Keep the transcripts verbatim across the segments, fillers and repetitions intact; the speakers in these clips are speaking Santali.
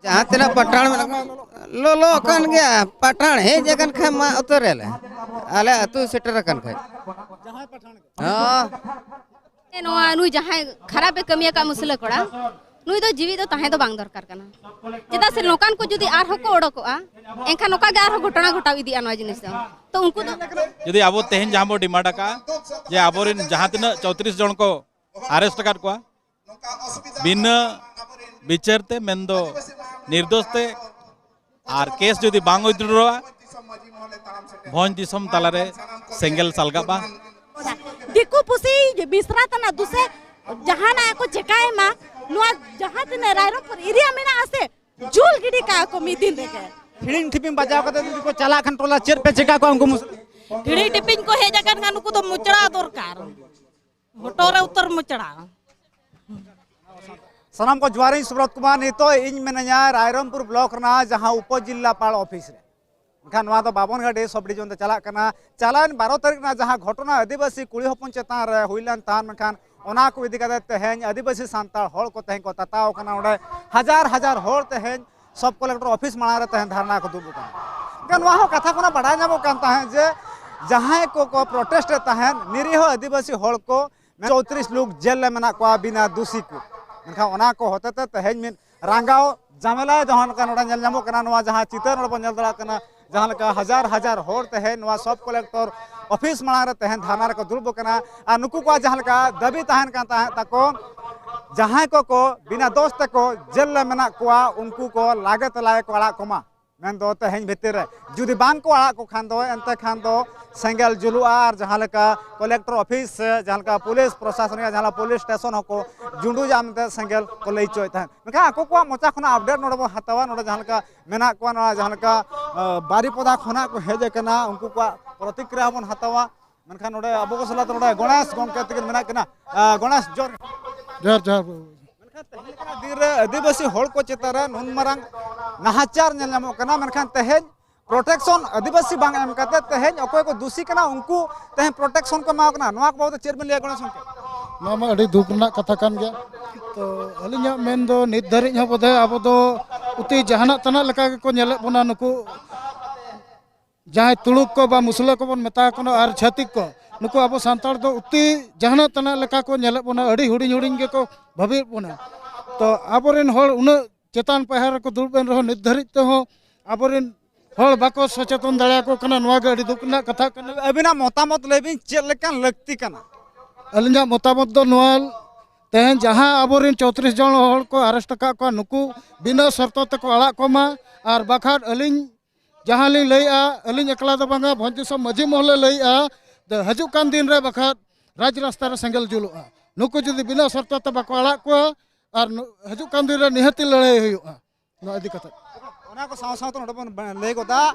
ᱡᱟᱦᱟᱸ ᱛᱤᱱᱟᱹᱜ ᱯᱟᱴᱷᱟᱬ ᱢᱮᱱᱟᱜ ᱠᱚᱣᱟ, ᱞᱚᱞᱚ ᱠᱟᱱ ᱜᱮᱭᱟ᱾ ᱯᱟᱴᱷᱟᱬ ᱦᱮᱡ ᱟᱠᱟᱱ ᱠᱷᱟᱱ ᱢᱟ ᱩᱛᱟᱹᱨ ᱟᱞᱮ, ᱟᱞᱮ ᱟᱹᱛᱩ ᱥᱮᱴᱮᱨ ᱟᱠᱟᱱ ᱠᱷᱟᱱ᱾ ᱦᱚᱸ᱾ ᱱᱚᱣᱟ ᱱᱩᱭ ᱡᱟᱦᱟᱸᱭ ᱠᱷᱟᱨᱟᱯ ᱮ ᱠᱟᱹᱢᱤ ᱟᱠᱟᱫ ᱢᱩᱥᱞᱟᱹ ᱠᱚᱲᱟ, ᱱᱩᱭ ᱫᱚ ᱡᱤᱣᱤ ᱫᱚ ᱛᱟᱦᱮᱸ ᱫᱚ ᱵᱟᱝ ᱫᱚᱨᱠᱟᱨ ᱠᱟᱱᱟ᱾ ᱪᱮᱫᱟᱜ ᱥᱮ ᱱᱚᱝᱠᱟᱱ ᱠᱚ ᱡᱩᱫᱤ ᱟᱨᱦᱚᱸ ᱠᱚ ᱚᱰᱚᱠᱚᱜᱼᱟ, ᱮᱱᱠᱷᱟᱱ ᱱᱚᱝᱠᱟ ᱜᱮ ᱟᱨᱦᱚᱸ ᱜᱷᱚᱴᱚᱱᱟ ᱜᱷᱚᱴᱟᱣ ᱤᱫᱤᱜᱼᱟ ᱱᱚᱣᱟ ᱡᱤᱱᱤᱥ ᱫᱚ᱾ ᱛᱚ ᱩᱱᱠᱩ ᱫᱚ ᱡᱩᱫᱤ ᱟᱵᱚ ᱛᱮᱦᱮᱧ ᱡᱟᱦᱟᱸ ᱵᱚ ᱰᱤᱢᱟᱱᱰ ᱟᱠᱟᱫᱼᱟ ᱡᱮ ᱟᱵᱚᱨᱮᱱ ᱡᱟᱦᱟᱸ ᱛᱤᱱᱟᱹᱜ ᱪᱳᱭᱛᱨᱤᱥ ᱡᱚᱱ ᱠᱚ ᱟᱨᱮᱥᱴ ᱟᱠᱟᱫ ᱠᱚᱣᱟ, ᱵᱤᱱᱟᱹ ᱵᱤᱪᱟᱹᱨ ᱛᱮ, ᱢᱮᱱᱫᱚ ᱱᱤᱨᱫᱳᱥ ᱛᱮ, ᱟᱨ ᱠᱮᱥ ᱡᱩᱫᱤ ᱵᱟᱝ ᱩᱭᱰᱨᱚᱜᱼᱟ, ᱵᱷᱚᱸᱡᱽ ᱫᱤᱥᱚᱢ ᱛᱟᱞᱟᱨᱮ ᱥᱮᱸᱜᱮᱞ ᱥᱟᱞᱜᱟᱜᱼᱟ᱾ ᱫᱤᱠᱩ ᱯᱩᱥᱤ ᱵᱤᱥᱨᱟ ᱛᱟᱱᱟ ᱫᱩᱥᱮ ᱡᱟᱦᱟᱱᱟᱜ ᱠᱚ ᱪᱮᱠᱟᱭ ᱢᱟ, ᱱᱚᱣᱟ ᱡᱟᱦᱟᱸ ᱛᱤᱱᱟᱹᱜ ᱨᱟᱭᱨᱚᱝᱯᱩᱨ ᱮᱨᱤᱭᱟ ᱢᱮᱱᱟᱜᱼᱟ ᱥᱮ, ᱡᱩᱞ ᱜᱤᱰᱤ ᱠᱟᱜᱼᱟ ᱠᱚ ᱢᱤᱫ ᱫᱤᱱ ᱨᱮᱜᱮ᱾ ᱦᱤᱲᱤᱧ ᱴᱷᱤᱯᱤᱧ ᱵᱟᱡᱟᱣ ᱠᱟᱛᱮ ᱡᱩᱫᱤ ᱠᱚ ᱪᱟᱞᱟᱜ ᱠᱷᱟᱱ ᱴᱚᱞᱟ, ᱪᱮᱫ ᱯᱮ ᱪᱮᱠᱟ ᱠᱚᱣᱟ ᱩᱱᱠᱩ ᱢᱩᱥᱞᱟᱹ? ᱦᱤᱲᱤᱧ ᱴᱤᱯᱤᱧ ᱠᱚ ᱦᱮᱡ ᱟᱠᱟᱱ ᱠᱷᱟᱱ ᱱᱩᱠᱩ ᱫᱚ ᱢᱩᱪᱲᱟ ᱫᱚᱨᱠᱟᱨ, ᱦᱚᱴᱚᱜ ᱨᱮ ᱩᱛᱟᱹᱨ ᱢᱩᱪᱲᱟ᱾ ᱥᱟᱱᱟᱢ ᱠᱚ ᱡᱚᱦᱟᱨᱤᱧ, ᱥᱩᱵᱨᱚᱛ ᱠᱩᱢᱟᱨ᱾ ᱱᱤᱛᱚᱜ ᱤᱧ ᱢᱤᱱᱟᱹᱧᱟ ᱨᱟᱭᱨᱚᱝᱯᱩᱨ ᱵᱞᱚᱠ ᱨᱮᱱᱟᱜ ᱡᱟᱦᱟᱸ ᱩᱯᱚᱡᱤᱞᱟᱯᱟᱲ ᱚᱯᱷᱤᱥ ᱨᱮ᱾ ᱢᱮᱱᱠᱷᱟᱱ ᱱᱚᱣᱟ ᱫᱚ ᱵᱟᱵᱚᱱᱜᱷᱟᱴ ᱥᱚᱵ ᱰᱤᱵᱤᱡᱚᱱ ᱛᱮ ᱪᱟᱞᱟᱜ ᱠᱟᱱᱟ᱾ ᱪᱟᱞᱟᱣᱮᱱ ᱵᱟᱨᱚ ᱛᱟᱹᱨᱤᱠᱷ ᱨᱮᱱᱟᱜ ᱡᱟᱦᱟᱸ ᱜᱷᱚᱴᱚᱱᱟ ᱟᱹᱫᱤᱵᱟᱹᱥᱤ ᱠᱩᱲᱤ ᱦᱚᱯᱚᱱ ᱪᱮᱛᱟᱱ ᱨᱮ ᱦᱩᱭ ᱞᱮᱱ ᱛᱟᱦᱮᱸᱫ, ᱢᱮᱱᱠᱷᱟᱱ ᱚᱱᱟ ᱠᱚ ᱤᱫᱤ ᱠᱟᱛᱮ ᱛᱮᱦᱮᱧ ᱟᱹᱫᱤᱵᱟᱹᱥᱤ ᱥᱟᱱᱛᱟᱲ ᱦᱚᱲ ᱠᱚ ᱛᱮᱦᱮᱧ ᱠᱚ ᱛᱟᱛᱟᱣ ᱠᱟᱱᱟ᱾ ᱚᱸᱰᱮ ᱦᱟᱡᱟᱨ ᱦᱟᱡᱟᱨ ᱦᱚᱲ ᱛᱮᱦᱮᱧ ᱥᱚᱵ ᱠᱚᱞᱮᱠᱴᱚᱨ ᱚᱯᱷᱤᱥ ᱢᱟᱲᱟᱝ ᱨᱮ ᱛᱮᱦᱮᱧ ᱫᱷᱟᱨᱱᱟ ᱠᱚ ᱫᱩᱲᱩᱵ ᱟᱠᱟᱱᱟ᱾ ᱢᱮᱱᱠᱷᱟᱱ ᱱᱚᱣᱟ ᱦᱚᱸ ᱠᱟᱛᱷᱟ ᱠᱷᱚᱱᱟᱜ ᱵᱟᱰᱟᱭ ᱧᱟᱢᱚᱜ ᱠᱟᱱ ᱛᱟᱦᱮᱸᱫ ᱡᱮ ᱡᱟᱦᱟᱸᱭ ᱠᱚᱠᱚ ᱯᱨᱚᱴᱮᱥᱴ ᱮᱫ ᱛᱟᱦᱮᱸᱫ, ᱱᱤᱨᱤᱦᱚ ᱟᱹᱫᱤᱵᱟᱹᱥᱤ ᱦᱚᱲ ᱠᱚ ᱪᱳᱭᱛᱨᱤᱥ ᱞᱳᱠ ᱡᱮᱞ ᱨᱮ ᱢᱮᱱᱟᱜ ᱠᱚᱣᱟ ᱵᱤᱱᱟ ᱫᱩᱥᱤ ᱠᱚ᱾ ᱢᱮᱱᱠᱷᱟᱱ ᱚᱱᱟ ᱠᱚ ᱦᱚᱛᱮᱛᱮ ᱛᱮᱦᱮᱧ ᱢᱤᱫ ᱨᱟᱸᱜᱟᱣ ᱡᱟᱢᱮᱞᱟ ᱡᱟᱦᱟᱸ ᱞᱮᱠᱟ ᱱᱚᱰᱮ ᱧᱮᱞ ᱧᱟᱢᱚᱜ ᱠᱟᱱᱟ, ᱱᱚᱣᱟ ᱡᱟᱦᱟᱸ ᱪᱤᱛᱟᱹᱨ ᱱᱚᱰᱮ ᱵᱚᱱ ᱧᱮᱞ ᱫᱟᱲᱮᱭᱟᱜ ᱠᱟᱱᱟ, ᱡᱟᱦᱟᱸ ᱞᱮᱠᱟ ᱦᱟᱡᱟᱨ ᱦᱟᱡᱟᱨ ᱦᱚᱲ ᱛᱮᱦᱮᱧ ᱱᱚᱣᱟ ᱥᱚᱵ ᱠᱚᱞᱮᱠᱴᱚᱨ ᱚᱯᱷᱤᱥ ᱢᱟᱲᱟᱝ ᱨᱮ ᱛᱮᱦᱮᱧ ᱫᱷᱟᱨᱱᱟ ᱨᱮᱠᱚ ᱫᱩᱲᱩᱵ ᱟᱠᱟᱱᱟ᱾ ᱟᱨ ᱱᱩᱠᱩ ᱠᱚᱣᱟᱜ ᱡᱟᱦᱟᱸ ᱞᱮᱠᱟ ᱫᱟᱹᱵᱤ ᱛᱟᱦᱮᱱ ᱠᱟᱱ ᱛᱟᱦᱮᱸᱫ ᱛᱟᱠᱚ, ᱡᱟᱦᱟᱸᱭ ᱠᱚᱠᱚ ᱵᱤᱱᱟ ᱫᱳᱥ ᱛᱮᱠᱚ ᱡᱮᱞ ᱨᱮ ᱢᱮᱱᱟᱜ ᱠᱚᱣᱟ, ᱩᱱᱠᱩ ᱠᱚ ᱞᱟᱜᱮ ᱛᱮᱞᱟ ᱜᱮᱠᱚ ᱟᱲᱟᱜ ᱠᱚᱢᱟ᱾ ᱢᱮᱱᱫᱚ ᱛᱮᱦᱮᱧ ᱵᱷᱤᱛᱤᱨ ᱨᱮ ᱡᱩᱫᱤ ᱵᱟᱝ ᱠᱚ ᱟᱲᱟᱜ ᱠᱚ ᱠᱷᱟᱱ ᱫᱚ, ᱮᱱᱛᱮ ᱠᱷᱟᱱ ᱫᱚ ᱥᱮᱸᱜᱮᱞ ᱡᱩᱞᱩᱜᱼᱟ᱾ ᱟᱨ ᱡᱟᱦᱟᱸ ᱞᱮᱠᱟ ᱠᱚᱞᱮᱠᱴᱚᱨ ᱚᱯᱷᱤᱥ ᱥᱮ ᱡᱟᱦᱟᱸ ᱞᱮᱠᱟ ᱯᱩᱞᱤᱥ ᱯᱨᱚᱥᱟᱥᱚᱱᱤᱠ ᱡᱟᱦᱟᱸ ᱞᱮᱠᱟ ᱯᱩᱞᱤᱥ ᱥᱴᱮᱥᱚᱱ ᱦᱚᱸᱠᱚ ᱡᱩᱸᱰᱩᱡᱟ ᱢᱮᱱᱛᱮ ᱥᱮᱸᱜᱮᱞ ᱠᱚ ᱞᱟᱹᱭ ᱦᱚᱪᱚᱭᱮᱫ ᱛᱟᱦᱮᱸᱫ᱾ ᱢᱮᱱᱠᱷᱟᱱ ᱟᱠᱚ ᱠᱚᱣᱟᱜ ᱢᱚᱪᱟ ᱠᱷᱚᱱᱟᱜ ᱟᱯᱰᱮᱴ ᱱᱚᱰᱮ ᱵᱚᱱ ᱦᱟᱛᱟᱣᱟ᱾ ᱱᱚᱰᱮ ᱡᱟᱦᱟᱸ ᱞᱮᱠᱟ ᱢᱮᱱᱟᱜ ᱠᱚᱣᱟ, ᱱᱚᱣᱟ ᱡᱟᱦᱟᱸ ᱞᱮᱠᱟ, ᱟᱸ, ᱵᱟᱨᱤᱯᱚᱫᱟ ᱠᱷᱚᱱᱟᱜ ᱠᱚ ᱦᱮᱡ ᱟᱠᱟᱱᱟ, ᱩᱱᱠᱩ ᱠᱚᱣᱟᱜ ᱯᱨᱚᱛᱤᱠᱨᱤᱭᱟ ᱦᱚᱸᱵᱚᱱ ᱦᱟᱛᱟᱣᱟ᱾ ᱢᱮᱱᱠᱷᱟᱱ ᱱᱚᱰᱮ ᱟᱵᱚ ᱠᱚ ᱥᱟᱞᱟᱜ ᱱᱚᱰᱮ ᱜᱚᱬᱮᱥ ᱜᱚᱢᱠᱮ ᱛᱤᱠᱤᱱ ᱢᱮᱱᱟᱜ ᱠᱤᱱᱟ᱾ ᱟᱸ, ᱜᱚᱬᱮᱥ, ᱡᱚᱦᱟᱨ᱾ ᱡᱚᱦᱟᱨ, ᱡᱚᱦᱟᱨ᱾ ᱢᱮᱱᱠᱷᱟᱱ ᱛᱮᱦᱮᱧ ᱞᱮᱠᱟᱱᱟᱜ ᱫᱤᱱ ᱨᱮ ᱟᱹᱫᱤᱵᱟᱹᱥᱤ ᱦᱚᱲ ᱠᱚ ᱪᱮᱛᱟᱱ ᱨᱮ ᱱᱩᱱ ᱢᱟᱨᱟᱝ ᱱᱟᱦᱟᱪᱟᱨ ᱧᱮᱞ ᱧᱟᱢᱚᱜ ᱠᱟᱱᱟ, ᱢᱮᱱᱠᱷᱟᱱ ᱛᱮᱦᱮᱧ ᱯᱨᱚᱴᱮᱠᱥᱚᱱ ᱟᱹᱫᱤᱵᱟᱹᱥᱤ ᱵᱟᱝ ᱮᱢ ᱠᱟᱛᱮ ᱛᱮᱦᱮᱧ ᱚᱠᱚᱭ ᱠᱚ ᱫᱩᱥᱤ ᱠᱟᱱᱟ ᱩᱱᱠᱩ ᱛᱮᱦᱮᱧ ᱯᱨᱚᱴᱮᱠᱥᱚᱱ ᱠᱚ ᱮᱢᱟ ᱠᱟᱱᱟ᱾ ᱱᱚᱣᱟ ᱠᱚ ᱵᱟᱵᱚᱫ ᱛᱮ ᱪᱮᱫ ᱵᱮᱱ ᱞᱟᱹᱭᱟ ᱜᱚᱬᱮᱥ ᱜᱚᱢᱠᱮ? ᱱᱚᱣᱟ ᱢᱟ ᱟᱹᱰᱤ ᱫᱩᱠ ᱨᱮᱱᱟᱜ ᱠᱟᱛᱷᱟ ᱠᱟᱱ ᱜᱮᱭᱟ᱾ ᱛᱚ ᱟᱹᱞᱤᱧᱟᱜ ᱢᱮᱱ ᱫᱚ ᱱᱤᱛ ᱫᱷᱟᱹᱨᱤᱡ ᱦᱚᱸ ᱵᱚᱫᱷᱚᱭ ᱟᱵᱚ ᱫᱚ ᱩᱛᱤ ᱡᱟᱦᱟᱱᱟᱜ ᱛᱟᱱᱟᱜ ᱞᱮᱠᱟ ᱜᱮᱠᱚ ᱧᱮᱞᱮᱫ ᱵᱚᱱᱟ ᱱᱩᱠᱩ ᱡᱟᱦᱟᱸᱭ ᱛᱩᱲᱩᱠ ᱠᱚ ᱵᱟ ᱢᱩᱥᱞᱟᱹ ᱠᱚᱵᱚᱱ ᱢᱮᱛᱟ ᱠᱚ ᱠᱟᱱᱟ ᱟᱨ ᱪᱷᱟᱹᱛᱤᱠ ᱠᱚ, ᱱᱩᱠᱩ ᱟᱵᱚ ᱥᱟᱱᱛᱟᱲ ᱫᱚ ᱩᱛᱤ ᱡᱟᱦᱟᱱᱟᱜ ᱛᱟᱱᱟᱜ ᱞᱮᱠᱟ ᱠᱚ ᱧᱮᱞᱮᱫ ᱵᱚᱱᱟ, ᱟᱹᱰᱤ ᱦᱩᱰᱤᱧ ᱦᱩᱰᱤᱧ ᱜᱮᱠᱚ ᱵᱷᱟᱹᱵᱤᱭᱮᱫ ᱵᱚᱱᱟ᱾ ᱛᱚ ᱟᱵᱚᱨᱮᱱ ᱦᱚᱲ ᱩᱱᱟᱹᱜ ᱪᱮᱛᱟᱱ ᱯᱟᱭᱦᱟ ᱨᱮᱠᱚ ᱫᱩᱲᱩᱵ ᱮᱱ ᱨᱮᱦᱚᱸ ᱱᱤᱛ ᱫᱷᱟᱹᱨᱤᱡ ᱛᱮᱦᱚᱸ ᱟᱵᱚᱨᱮᱱ ᱦᱚᱲ ᱵᱟᱠᱚ ᱥᱚᱪᱮᱛᱚᱱ ᱫᱟᱲᱮᱭᱟᱠᱚ ᱠᱟᱱᱟ, ᱱᱚᱣᱟ ᱜᱮ ᱟᱹᱰᱤ ᱫᱩᱠ ᱨᱮᱱᱟᱜ ᱠᱟᱛᱷᱟ ᱠᱟᱱᱟ᱾ ᱟᱹᱵᱤᱱᱟᱜ ᱢᱚᱛᱟᱢᱚᱛ ᱞᱟᱹᱭ ᱵᱤᱱ, ᱪᱮᱫ ᱞᱮᱠᱟᱱ ᱞᱟᱹᱠᱛᱤ ᱠᱟᱱᱟ? ᱟᱹᱞᱤᱧᱟᱜ ᱢᱚᱛᱟᱢᱚᱛ ᱫᱚ ᱱᱚᱣᱟ, ᱛᱮᱦᱮᱧ ᱡᱟᱦᱟᱸ ᱟᱵᱚᱨᱮᱱ ᱪᱳᱭᱛᱨᱤᱥ ᱡᱚᱱ ᱦᱚᱲ ᱠᱚ ᱟᱨᱮᱥᱴ ᱟᱠᱟᱫ ᱠᱚᱣᱟ, ᱱᱩᱠᱩ ᱵᱤᱱᱟᱹ ᱥᱚᱨᱛᱚ ᱛᱮᱠᱚ ᱟᱲᱟᱜ ᱠᱚᱢᱟ, ᱟᱨ ᱵᱟᱠᱷᱟᱱ ᱟᱹᱞᱤᱧ ᱡᱟᱦᱟᱸ ᱞᱤᱧ ᱞᱟᱹᱭᱮᱜᱼᱟ, ᱟᱹᱞᱤᱧ ᱮᱠᱞᱟ ᱫᱚ ᱵᱟᱝᱟ, ᱵᱷᱚᱸᱡᱽ ᱫᱤᱥᱚᱢ ᱢᱟᱹᱡᱷᱤ ᱢᱚᱦᱞᱮ ᱞᱟᱹᱭᱮᱜᱼᱟ, ᱫᱚ ᱦᱤᱡᱩᱜ ᱠᱟᱱ ᱫᱤᱱ ᱨᱮ ᱵᱟᱠᱷᱟᱱ ᱨᱟᱡᱽ ᱨᱟᱥᱛᱟ ᱨᱮ ᱥᱮᱸᱜᱮᱞ ᱡᱩᱞᱩᱜᱼᱟ᱾ ᱱᱩᱠᱩ ᱡᱩᱫᱤ ᱵᱤᱱᱟᱹ ᱥᱚᱨᱛᱚ ᱛᱮ ᱵᱟᱠᱚ ᱟᱲᱟᱜ ᱠᱚᱣᱟ, ᱟᱨ ᱱᱩ-, ᱦᱤᱡᱩᱜ ᱠᱟᱱ ᱫᱤᱱ ᱨᱮ ᱱᱤᱦᱟᱹᱛᱤ ᱞᱟᱹᱲᱦᱟᱹᱭ ᱦᱩᱭᱩᱜᱼᱟ ᱱᱚᱣᱟ ᱤᱫᱤ ᱠᱟᱛᱮ᱾ ᱚᱱᱟ ᱠᱚ ᱥᱟᱶ ᱥᱟᱶᱛᱮ ᱱᱚᱰᱮ ᱵᱚᱱ ᱞᱟᱹᱭ ᱜᱚᱫᱟ,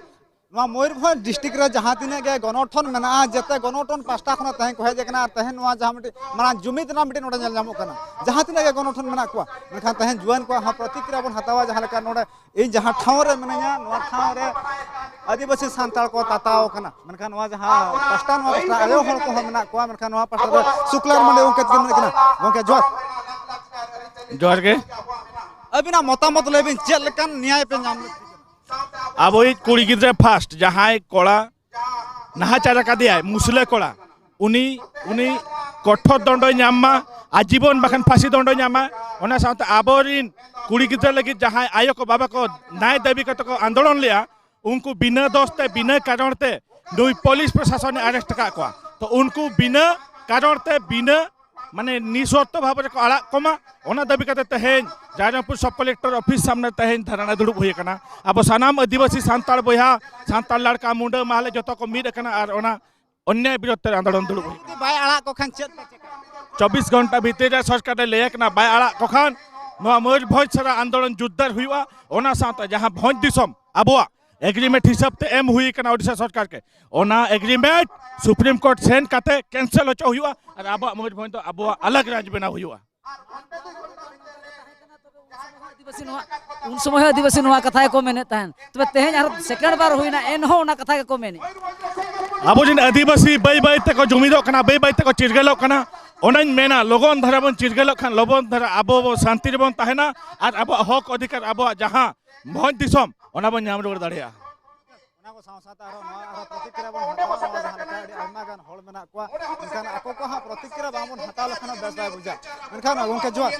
ᱱᱚᱣᱟ ᱢᱚᱭᱩᱨᱵᱷᱚᱸᱡᱽ ᱰᱤᱥᱴᱨᱤᱠᱴ ᱨᱮ ᱡᱟᱦᱟᱸ ᱛᱤᱱᱟᱹᱜ ᱜᱮ ᱜᱚᱱᱚᱴᱷᱚᱱ ᱢᱮᱱᱟᱜᱼᱟ, ᱡᱮᱛᱮ ᱜᱚᱱᱚᱴᱷᱚᱱ ᱯᱟᱥᱴᱟ ᱠᱷᱚᱱᱟᱜ ᱛᱮᱦᱮᱧ ᱠᱚ ᱦᱮᱡ ᱟᱠᱟᱱᱟ᱾ ᱟᱨ ᱛᱮᱦᱮᱧ ᱱᱚᱣᱟ ᱡᱟᱦᱟᱸ ᱢᱤᱫᱴᱤᱡ ᱢᱟᱨᱟᱝ ᱡᱩᱢᱤᱫ ᱨᱮᱱᱟᱜ ᱢᱤᱫᱴᱤᱡ ᱱᱚᱰᱮ ᱧᱮᱞ ᱧᱟᱢᱚᱜ ᱠᱟᱱᱟ, ᱡᱟᱦᱟᱸ ᱛᱤᱱᱟᱹᱜ ᱜᱮ ᱜᱚᱱᱚᱴᱷᱚᱱ ᱢᱮᱱᱟᱜ ᱠᱚᱣᱟ, ᱢᱮᱱᱠᱷᱟᱱ ᱛᱮᱦᱮᱧ ᱡᱩᱣᱟᱹᱱ ᱠᱚᱣᱟᱜ ᱦᱚᱸ ᱯᱨᱚᱛᱤᱠᱨᱤᱭᱟ ᱵᱚᱱ ᱦᱟᱛᱟᱣᱟ᱾ ᱡᱟᱦᱟᱸ ᱞᱮᱠᱟ ᱱᱚᱰᱮ ᱤᱧ ᱡᱟᱦᱟᱸ ᱴᱷᱟᱶ ᱨᱮ ᱢᱤᱱᱟᱹᱧᱟ, ᱱᱚᱣᱟ ᱴᱷᱟᱶ ᱨᱮ ᱟᱹᱫᱤᱵᱟᱹᱥᱤ ᱥᱟᱱᱛᱟᱲ ᱠᱚ ᱛᱟᱛᱟᱣ ᱠᱟᱱᱟ, ᱢᱮᱱᱠᱷᱟᱱ ᱱᱚᱣᱟ ᱡᱟᱦᱟᱸ ᱯᱟᱥᱴᱟ, ᱱᱚᱣᱟ ᱯᱟᱥᱴᱟ ᱟᱭᱳ ᱦᱚᱲ ᱠᱚᱦᱚᱸ ᱢᱮᱱᱟᱜ ᱠᱚᱣᱟ, ᱢᱮᱱᱠᱷᱟᱱ ᱱᱚᱣᱟ ᱯᱟᱥᱴᱟ ᱫᱚ ᱥᱩᱠᱞᱟᱞ ᱢᱟᱱᱰᱤ ᱜᱚᱢᱠᱮ ᱛᱟᱹᱠᱤᱱ ᱢᱮᱱᱟᱜ ᱠᱤᱱᱟ᱾ ᱜᱚᱢᱠᱮ ᱡᱚᱦᱟᱨ᱾ ᱡᱚᱦᱟᱨ ᱜᱮ᱾ ᱟᱹᱵᱤᱱᱟᱜ ᱢᱚᱛᱟᱢᱚᱛ ᱞᱟᱹᱭ ᱵᱤᱱ, ᱪᱮᱫ ᱞᱮᱠᱟᱱ ᱱᱮᱭᱟᱭ ᱯᱮ ᱧᱟᱢ ᱞᱮᱫ? ᱟᱵᱚᱭᱤᱡ ᱠᱩᱲᱤ ᱜᱤᱫᱽᱨᱟᱹ ᱯᱷᱟᱥᱴ, ᱡᱟᱦᱟᱸᱭ ᱠᱚᱲᱟ ᱱᱟᱦᱟᱪᱟᱨ ᱟᱠᱟᱫᱮᱭᱟᱭ, ᱢᱩᱥᱞᱟᱹ ᱠᱚᱲᱟ, ᱩᱱᱤ, ᱩᱱᱤ ᱠᱚᱴᱷᱳᱨ ᱫᱚᱱᱰᱚᱭ ᱧᱟᱢ ᱢᱟ, ᱟᱡᱤᱵᱚᱱ ᱵᱟᱠᱷᱟᱱ ᱯᱷᱟᱸᱥᱤ ᱫᱚᱱᱰᱚᱭ ᱧᱟᱢ ᱢᱟ᱾ ᱚᱱᱟ ᱥᱟᱶᱛᱮ ᱟᱵᱚᱨᱤᱱ ᱠᱩᱲᱤ ᱜᱤᱫᱽᱨᱟᱹ ᱞᱟᱹᱜᱤᱫ ᱡᱟᱦᱟᱸᱭ ᱟᱭᱳ ᱠᱚ ᱵᱟᱵᱟ ᱠᱚ ᱱᱟᱭ ᱫᱟᱹᱵᱤ ᱠᱟᱛᱮ ᱠᱚ ᱟᱱᱫᱳᱞᱚᱱ ᱞᱮᱜᱼᱟ, ᱩᱱᱠᱩ ᱵᱤᱱᱟᱹ ᱫᱳᱥ ᱛᱮ, ᱵᱤᱱᱟᱹ ᱠᱟᱨᱚᱱ ᱛᱮ ᱱᱩᱭ ᱯᱩᱞᱤᱥ ᱯᱨᱚᱥᱟᱥᱚᱱᱮ ᱟᱨᱮᱥᱴ ᱟᱠᱟᱫ ᱠᱚᱣᱟ᱾ ᱛᱚ ᱩᱱᱠᱩ ᱵᱤᱱᱟᱹ ᱠᱟᱨᱚᱱ ᱛᱮ, ᱵᱤᱱᱟᱹ ᱢᱟᱱᱮ ᱱᱤᱥᱚᱨᱛᱚ ᱵᱷᱟᱵᱽ ᱨᱮᱠᱚ ᱟᱲᱟᱜ ᱠᱚᱢᱟ, ᱚᱱᱟ ᱫᱟᱹᱵᱤ ᱠᱟᱛᱮ ᱛᱮᱦᱮᱧ ᱨᱟᱭᱨᱚᱝᱯᱩᱨ ᱥᱟᱵ ᱠᱚᱞᱮᱠᱴᱚᱨ ᱚᱯᱷᱤᱥ ᱥᱟᱢᱱᱮ ᱛᱮᱦᱮᱧ ᱫᱷᱟᱨᱱᱟ ᱫᱩᱲᱩᱵ ᱦᱩᱭ ᱟᱠᱟᱱᱟ᱾ ᱟᱵᱚ ᱥᱟᱱᱟᱢ ᱟᱹᱫᱤᱵᱟᱹᱥᱤ ᱥᱟᱱᱛᱟᱲ ᱵᱚᱭᱦᱟ, ᱥᱟᱱᱛᱟᱲ ᱞᱟᱲᱠᱟ, ᱢᱩᱸᱰᱟᱹ, ᱢᱟᱦᱞᱮ ᱡᱚᱛᱚ ᱠᱚ ᱢᱤᱫ ᱟᱠᱟᱱᱟ ᱟᱨ ᱚᱱᱟ ᱚᱱᱱᱭᱟᱭ ᱵᱤᱨᱳᱫᱷ ᱛᱮ ᱟᱱᱫᱳᱞᱚᱱ ᱫᱩᱲᱩᱵ ᱦᱩᱭᱩᱜᱼᱟ᱾ ᱡᱩᱫᱤ ᱵᱟᱭ ᱟᱲᱟᱜ ᱠᱚ ᱠᱷᱟᱱ ᱪᱮᱫ ᱯᱮ ᱪᱤᱠᱟᱹᱭᱟ? ᱪᱚᱵᱵᱤᱥ ᱜᱷᱚᱱᱴᱟ ᱵᱷᱤᱛᱤᱨ ᱨᱮ ᱥᱚᱨᱠᱟᱨ ᱮ ᱞᱟᱹᱭ ᱟᱠᱟᱱᱟ, ᱵᱟᱭ ᱟᱲᱟᱜ ᱠᱚ ᱠᱷᱟᱱ ᱱᱚᱣᱟ ᱢᱚᱭᱩᱨᱵᱷᱚᱸᱡᱽ ᱥᱟᱨᱟ ᱟᱱᱫᱳᱞᱚᱱ ᱡᱳᱨᱫᱟᱨ ᱦᱩᱭᱩᱜᱼᱟ᱾ ᱚᱱᱟ ᱥᱟᱶᱛᱮ ᱡᱟᱦᱟᱸ ᱵᱷᱚᱸᱡᱽ ᱫᱤᱥᱚᱢ ᱟᱵᱚᱣᱟᱜ ᱮᱜᱽᱨᱤᱢᱮᱱᱴ ᱦᱤᱥᱟᱹᱵ ᱛᱮ ᱮᱢ ᱦᱩᱭ ᱟᱠᱟᱱᱟ ᱳᱰᱤᱥᱟ ᱥᱚᱨᱠᱟᱨ ᱠᱮ, ᱚᱱᱟ ᱮᱜᱽᱨᱤᱢᱮᱱᱴ ᱥᱩᱯᱨᱤᱢ ᱠᱳᱨᱴ ᱥᱮᱱ ᱠᱟᱛᱮ ᱠᱮᱱᱥᱮᱞ ᱦᱚᱪᱚ ᱦᱩᱭᱩᱜᱼᱟ ᱟᱨ ᱟᱵᱚᱣᱟᱜ ᱢᱚᱭᱩᱨᱵᱷᱚᱸᱡᱽ ᱫᱚ ᱟᱵᱚᱣᱟᱜ ᱟᱞᱟᱜᱽ ᱨᱟᱡᱽ ᱵᱮᱱᱟᱣ ᱦᱩᱭᱩᱜᱼᱟ᱾ ᱟᱹᱫᱤᱵᱟᱹᱥᱤ ᱱᱚᱣᱟ, ᱩᱱ ᱥᱚᱢᱚᱭ ᱦᱚᱸ ᱟᱹᱫᱤᱵᱟᱹᱥᱤ ᱱᱚᱣᱟ ᱠᱟᱛᱷᱟ ᱜᱮᱠᱚ ᱢᱮᱱᱮᱫ ᱛᱟᱦᱮᱸᱫ, ᱛᱚᱵᱮ ᱛᱮᱦᱮᱧ ᱟᱨᱦᱚᱸ ᱥᱮᱠᱮᱱᱰ ᱵᱟᱨ ᱦᱩᱭᱱᱟ, ᱮᱱᱦᱚᱸ ᱚᱱᱟ ᱠᱟᱛᱷᱟ ᱜᱮᱠᱚ ᱢᱮᱱᱮᱫ᱾ ᱟᱵᱚ ᱨᱮᱱ ᱟᱹᱫᱤᱵᱟᱹᱥᱤ ᱵᱟᱹᱭ ᱵᱟᱹᱭ ᱛᱮᱠᱚ ᱡᱩᱢᱤᱫᱚᱜ ᱠᱟᱱᱟ, ᱵᱟᱹᱭ ᱵᱟᱹᱭ ᱛᱮᱠᱚ ᱪᱤᱨᱜᱟᱹᱞᱚᱜ ᱠᱟᱱᱟ᱾ ᱚᱱᱟᱧ ᱢᱮᱱᱟ, ᱞᱚᱜᱚᱱ ᱫᱷᱟᱨᱟ ᱵᱚᱱ ᱪᱤᱨᱜᱟᱹᱞᱚᱜ ᱠᱷᱟᱱ ᱞᱚᱜᱚᱱ ᱫᱷᱟᱨᱟ ᱟᱵᱚ ᱵᱚ ᱥᱟᱱᱛᱤ ᱨᱮᱵᱚᱱ ᱛᱟᱦᱮᱱᱟ ᱟᱨ ᱟᱵᱚᱣᱟᱜ ᱦᱚᱠ ᱚᱫᱷᱤᱠᱟᱨ, ᱟᱵᱚᱣᱟᱜ ᱡᱟᱦᱟᱸ ᱵᱷᱚᱸᱡᱽ ᱫᱤᱥᱚᱢ, ᱚᱱᱟ ᱵᱚᱱ ᱧᱟᱢ ᱨᱩᱣᱟᱹᱲ ᱫᱟᱲᱮᱭᱟᱜᱼᱟ᱾ ᱚᱱᱟ ᱠᱚ ᱥᱟᱶ ᱥᱟᱶᱛᱮ ᱟᱨᱦᱚᱸ ᱱᱚᱣᱟ ᱟᱨᱦᱚᱸ ᱯᱨᱚᱛᱤᱠᱨᱤᱭᱟ ᱵᱚᱱ ᱦᱟᱛᱟᱣᱟ᱾ ᱱᱚᱣᱟ ᱡᱟᱦᱟᱸ ᱞᱮᱠᱟ ᱟᱹᱰᱤ ᱟᱭᱢᱟ ᱜᱟᱱ ᱦᱚᱲ ᱢᱮᱱᱟᱜ ᱠᱚᱣᱟ, ᱢᱮᱱᱠᱷᱟᱱ ᱟᱠᱚ ᱠᱚ ᱦᱟᱸᱜ ᱯᱨᱚᱛᱤᱠᱨᱤᱭᱟ ᱵᱟᱝᱵᱚᱱ ᱦᱟᱛᱟᱣ ᱞᱮᱠᱷᱟᱱ ᱦᱚᱸ ᱵᱮᱥ ᱵᱟᱭ ᱵᱩᱡᱷᱟᱹᱜᱼᱟ᱾ ᱢᱮᱱᱠᱷᱟᱱ ᱜᱚᱢᱠᱮ ᱡᱚᱦᱟᱨ᱾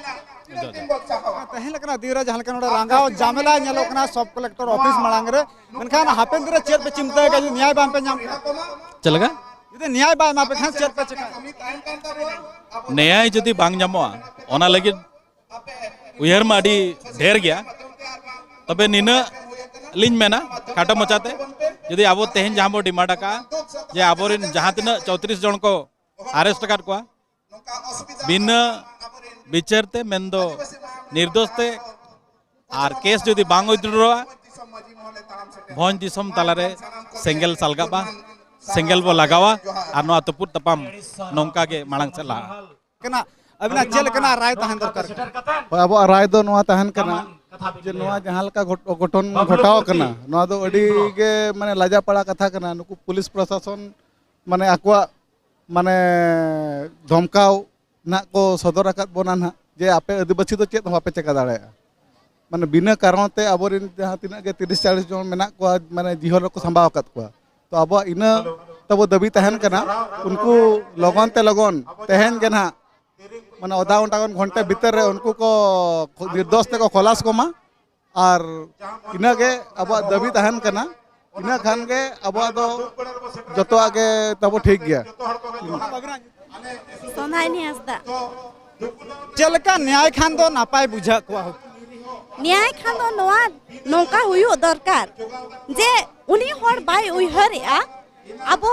ᱛᱮᱦᱮᱧ ᱞᱮᱠᱟᱱᱟᱜ ᱫᱤᱱ ᱨᱮ ᱡᱟᱦᱟᱸ ᱞᱮᱠᱟ ᱱᱚᱰᱮ ᱨᱟᱸᱜᱟᱣ ᱡᱟᱢᱮᱞᱟ ᱧᱮᱞᱚᱜ ᱠᱟᱱᱟ ᱥᱚᱵ ᱠᱚᱞᱮᱠᱴᱚᱨ ᱚᱯᱷᱤᱥ ᱢᱟᱲᱟᱝ ᱨᱮ, ᱢᱮᱱᱠᱷᱟᱱ ᱦᱟᱯᱮᱱ ᱫᱤᱱ ᱨᱮ ᱪᱮᱫ ᱯᱮ ᱪᱤᱱᱛᱟᱹᱭᱟ ᱡᱩᱫᱤ ᱱᱮᱭᱟᱭ ᱵᱟᱝ ᱯᱮ ᱧᱟᱢ ᱠᱷᱟᱱ? ᱪᱮᱫ ᱞᱮᱠᱟ? ᱡᱩᱫᱤ ᱱᱮᱭᱟᱭ ᱵᱟᱭ ᱮᱢᱟ ᱯᱮ ᱠᱷᱟᱱ ᱪᱮᱫ ᱯᱮ ᱪᱤᱠᱟᱹᱭᱟ? ᱱᱮᱭᱟᱭ ᱡᱩᱫᱤ ᱵᱟᱝ ᱧᱟᱢᱚᱜᱼᱟ, ᱚᱱᱟ ᱞᱟᱹᱜᱤᱫ ᱩᱭᱦᱟᱹᱨ ᱢᱟ ᱟᱹᱰᱤ ᱰᱷᱮᱨ ᱜᱮᱭᱟ, ᱛᱚᱵᱮ ᱱᱤᱱᱟᱹᱜ ᱞᱤᱧ ᱢᱮᱱᱟ ᱠᱷᱟᱴᱚ ᱢᱟᱪᱷᱟᱛᱮ, ᱡᱩᱫᱤ ᱟᱵᱚ ᱛᱮᱦᱮᱧ ᱡᱟᱦᱟᱸ ᱵᱚ ᱰᱤᱢᱟᱱᱰ ᱟᱠᱟᱫᱼᱟ ᱡᱮ ᱟᱵᱚᱨᱮᱱ ᱡᱟᱦᱟᱸ ᱛᱤᱱᱟᱹᱜ ᱪᱳᱭᱛᱨᱤᱥ ᱡᱚᱱ ᱠᱚ ᱟᱨᱮᱥᱴ ᱟᱠᱟᱫ ᱠᱚᱣᱟ ᱵᱤᱱᱟᱹ ᱵᱤᱪᱟᱹᱨ ᱛᱮ, ᱢᱮᱱᱫᱚ ᱱᱤᱨᱫᱳᱥ ᱛᱮ, ᱟᱨ ᱠᱮᱥ ᱡᱩᱫᱤ ᱵᱟᱝ ᱩᱭᱰᱨᱚᱜᱼᱟ, ᱵᱷᱚᱸᱡᱽ ᱫᱤᱥᱚᱢ ᱛᱟᱞᱟᱨᱮ ᱥᱮᱸᱜᱮᱞ ᱥᱟᱞᱜᱟᱜᱼᱟ, ᱥᱮᱸᱜᱮᱞ ᱵᱚ ᱞᱟᱜᱟᱣᱟ ᱟᱨ ᱱᱚᱣᱟ ᱛᱩᱯᱩᱫ ᱛᱟᱯᱟᱢ ᱱᱚᱝᱠᱟ ᱜᱮ ᱢᱟᱲᱟᱝ ᱥᱮᱫ ᱞᱟᱦᱟᱜᱼᱟ᱾ ᱠᱟᱱᱟ, ᱟᱹᱵᱤᱱᱟᱜ ᱪᱮᱫ ᱞᱮᱠᱟᱱᱟᱜ ᱨᱟᱭ ᱛᱟᱦᱮᱸ ᱫᱚᱨᱠᱟᱨ ᱠᱟᱱᱟ? ᱦᱳᱭ, ᱟᱵᱚᱣᱟᱜ ᱨᱟᱭ ᱫᱚ ᱱᱚᱣᱟ ᱛᱟᱦᱮᱱ ᱠᱟᱱᱟ ᱡᱮ ᱱᱚᱣᱟ ᱡᱟᱦᱟᱸ ᱞᱮᱠᱟ ᱜᱷᱚᱴ-, ᱚᱜᱷᱚᱴᱚᱱ ᱜᱷᱚᱴᱟᱣ ᱟᱠᱟᱱᱟ, ᱱᱚᱣᱟ ᱫᱚ ᱟᱹᱰᱤ ᱜᱮ ᱢᱟᱱᱮ ᱞᱟᱡᱟᱯᱟᱲᱟ ᱠᱟᱛᱷᱟ ᱠᱟᱱᱟ᱾ ᱱᱩᱠᱩ ᱯᱩᱞᱤᱥ ᱯᱨᱚᱥᱟᱥᱚᱱ ᱢᱟᱱᱮ ᱟᱠᱚᱣᱟᱜ ᱢᱟᱱᱮ ᱫᱷᱚᱢᱠᱟᱣ ᱱᱟᱜ ᱠᱚ ᱥᱚᱫᱚᱨ ᱟᱠᱟᱫ ᱵᱚᱱᱟ ᱱᱟᱜ ᱡᱮ ᱟᱯᱮ ᱟᱹᱫᱤᱵᱟᱹᱥᱤ ᱫᱚ ᱪᱮᱫ ᱦᱚᱸ ᱵᱟᱯᱮ ᱪᱮᱠᱟ ᱫᱟᱲᱮᱭᱟᱜᱼᱟ᱾ ᱢᱟᱱᱮ ᱵᱤᱱᱟᱹ ᱠᱟᱨᱚᱱ ᱛᱮ ᱟᱵᱚᱨᱮᱱ ᱡᱟᱦᱟᱸ ᱛᱤᱱᱟᱹᱜ ᱜᱮ ᱛᱤᱨᱤᱥ ᱪᱟᱞᱤᱥ ᱡᱚᱱ ᱢᱮᱱᱟᱜ ᱠᱚᱣᱟ, ᱢᱟᱱᱮ ᱡᱤᱦᱚᱞ ᱨᱮᱠᱚ ᱥᱟᱢᱵᱟᱣ ᱟᱠᱟᱫ ᱠᱚᱣᱟ᱾ ᱛᱚ ᱟᱵᱚᱣᱟᱜ ᱤᱱᱟᱹ ᱛᱟᱵᱚ ᱫᱟᱹᱵᱤ ᱛᱟᱦᱮᱱ ᱠᱟᱱᱟ, ᱩᱱᱠᱩ ᱞᱚᱜᱚᱱ ᱛᱮ ᱞᱚᱜᱚᱱ ᱛᱮᱦᱮᱧ ᱜᱮ ᱱᱟᱦᱟᱜ ᱢᱟᱱᱮ ᱟᱫᱷᱟ ᱜᱷᱚᱱᱴᱟ ᱠᱷᱚᱱ ᱜᱷᱚᱱᱴᱟ ᱵᱷᱤᱛᱟᱹᱨ ᱨᱮ ᱩᱱᱠᱩ ᱠᱚ ᱱᱤᱨᱫᱳᱥ ᱛᱮᱠᱚ ᱠᱷᱚᱞᱟᱥ ᱠᱚᱢᱟ᱾ ᱟᱨ ᱤᱱᱟᱹᱜᱮ ᱟᱵᱚᱣᱟᱜ ᱫᱟᱹᱵᱤ ᱛᱟᱦᱮᱱ ᱠᱟᱱᱟ᱾ ᱤᱱᱟᱹ ᱠᱷᱟᱱ ᱜᱮ ᱟᱵᱚᱣᱟᱜ ᱫᱚ ᱡᱚᱛᱚᱣᱟᱜ ᱜᱮ ᱛᱟᱵᱚ ᱴᱷᱤᱠ ᱜᱮᱭᱟ᱾ ᱥᱚᱱᱟᱭᱱᱤ ᱦᱟᱸᱥᱫᱟ᱾ ᱪᱮᱫ ᱞᱮᱠᱟ ᱱᱮᱭᱟᱭ ᱠᱷᱟᱱ ᱫᱚ ᱱᱟᱯᱟᱭ ᱵᱩᱡᱷᱟᱹᱜ ᱠᱚᱜᱼᱟ? ᱱᱮᱭᱟᱭ ᱠᱷᱟᱱ ᱫᱚ ᱱᱚᱣᱟ ᱱᱚᱝᱠᱟ ᱦᱩᱭᱩᱜ ᱫᱚᱨᱠᱟᱨ ᱡᱮ ᱩᱱᱤ ᱦᱚᱲ ᱵᱟᱭ ᱩᱭᱦᱟᱹᱨᱮᱜᱼᱟ, ᱟᱵᱚ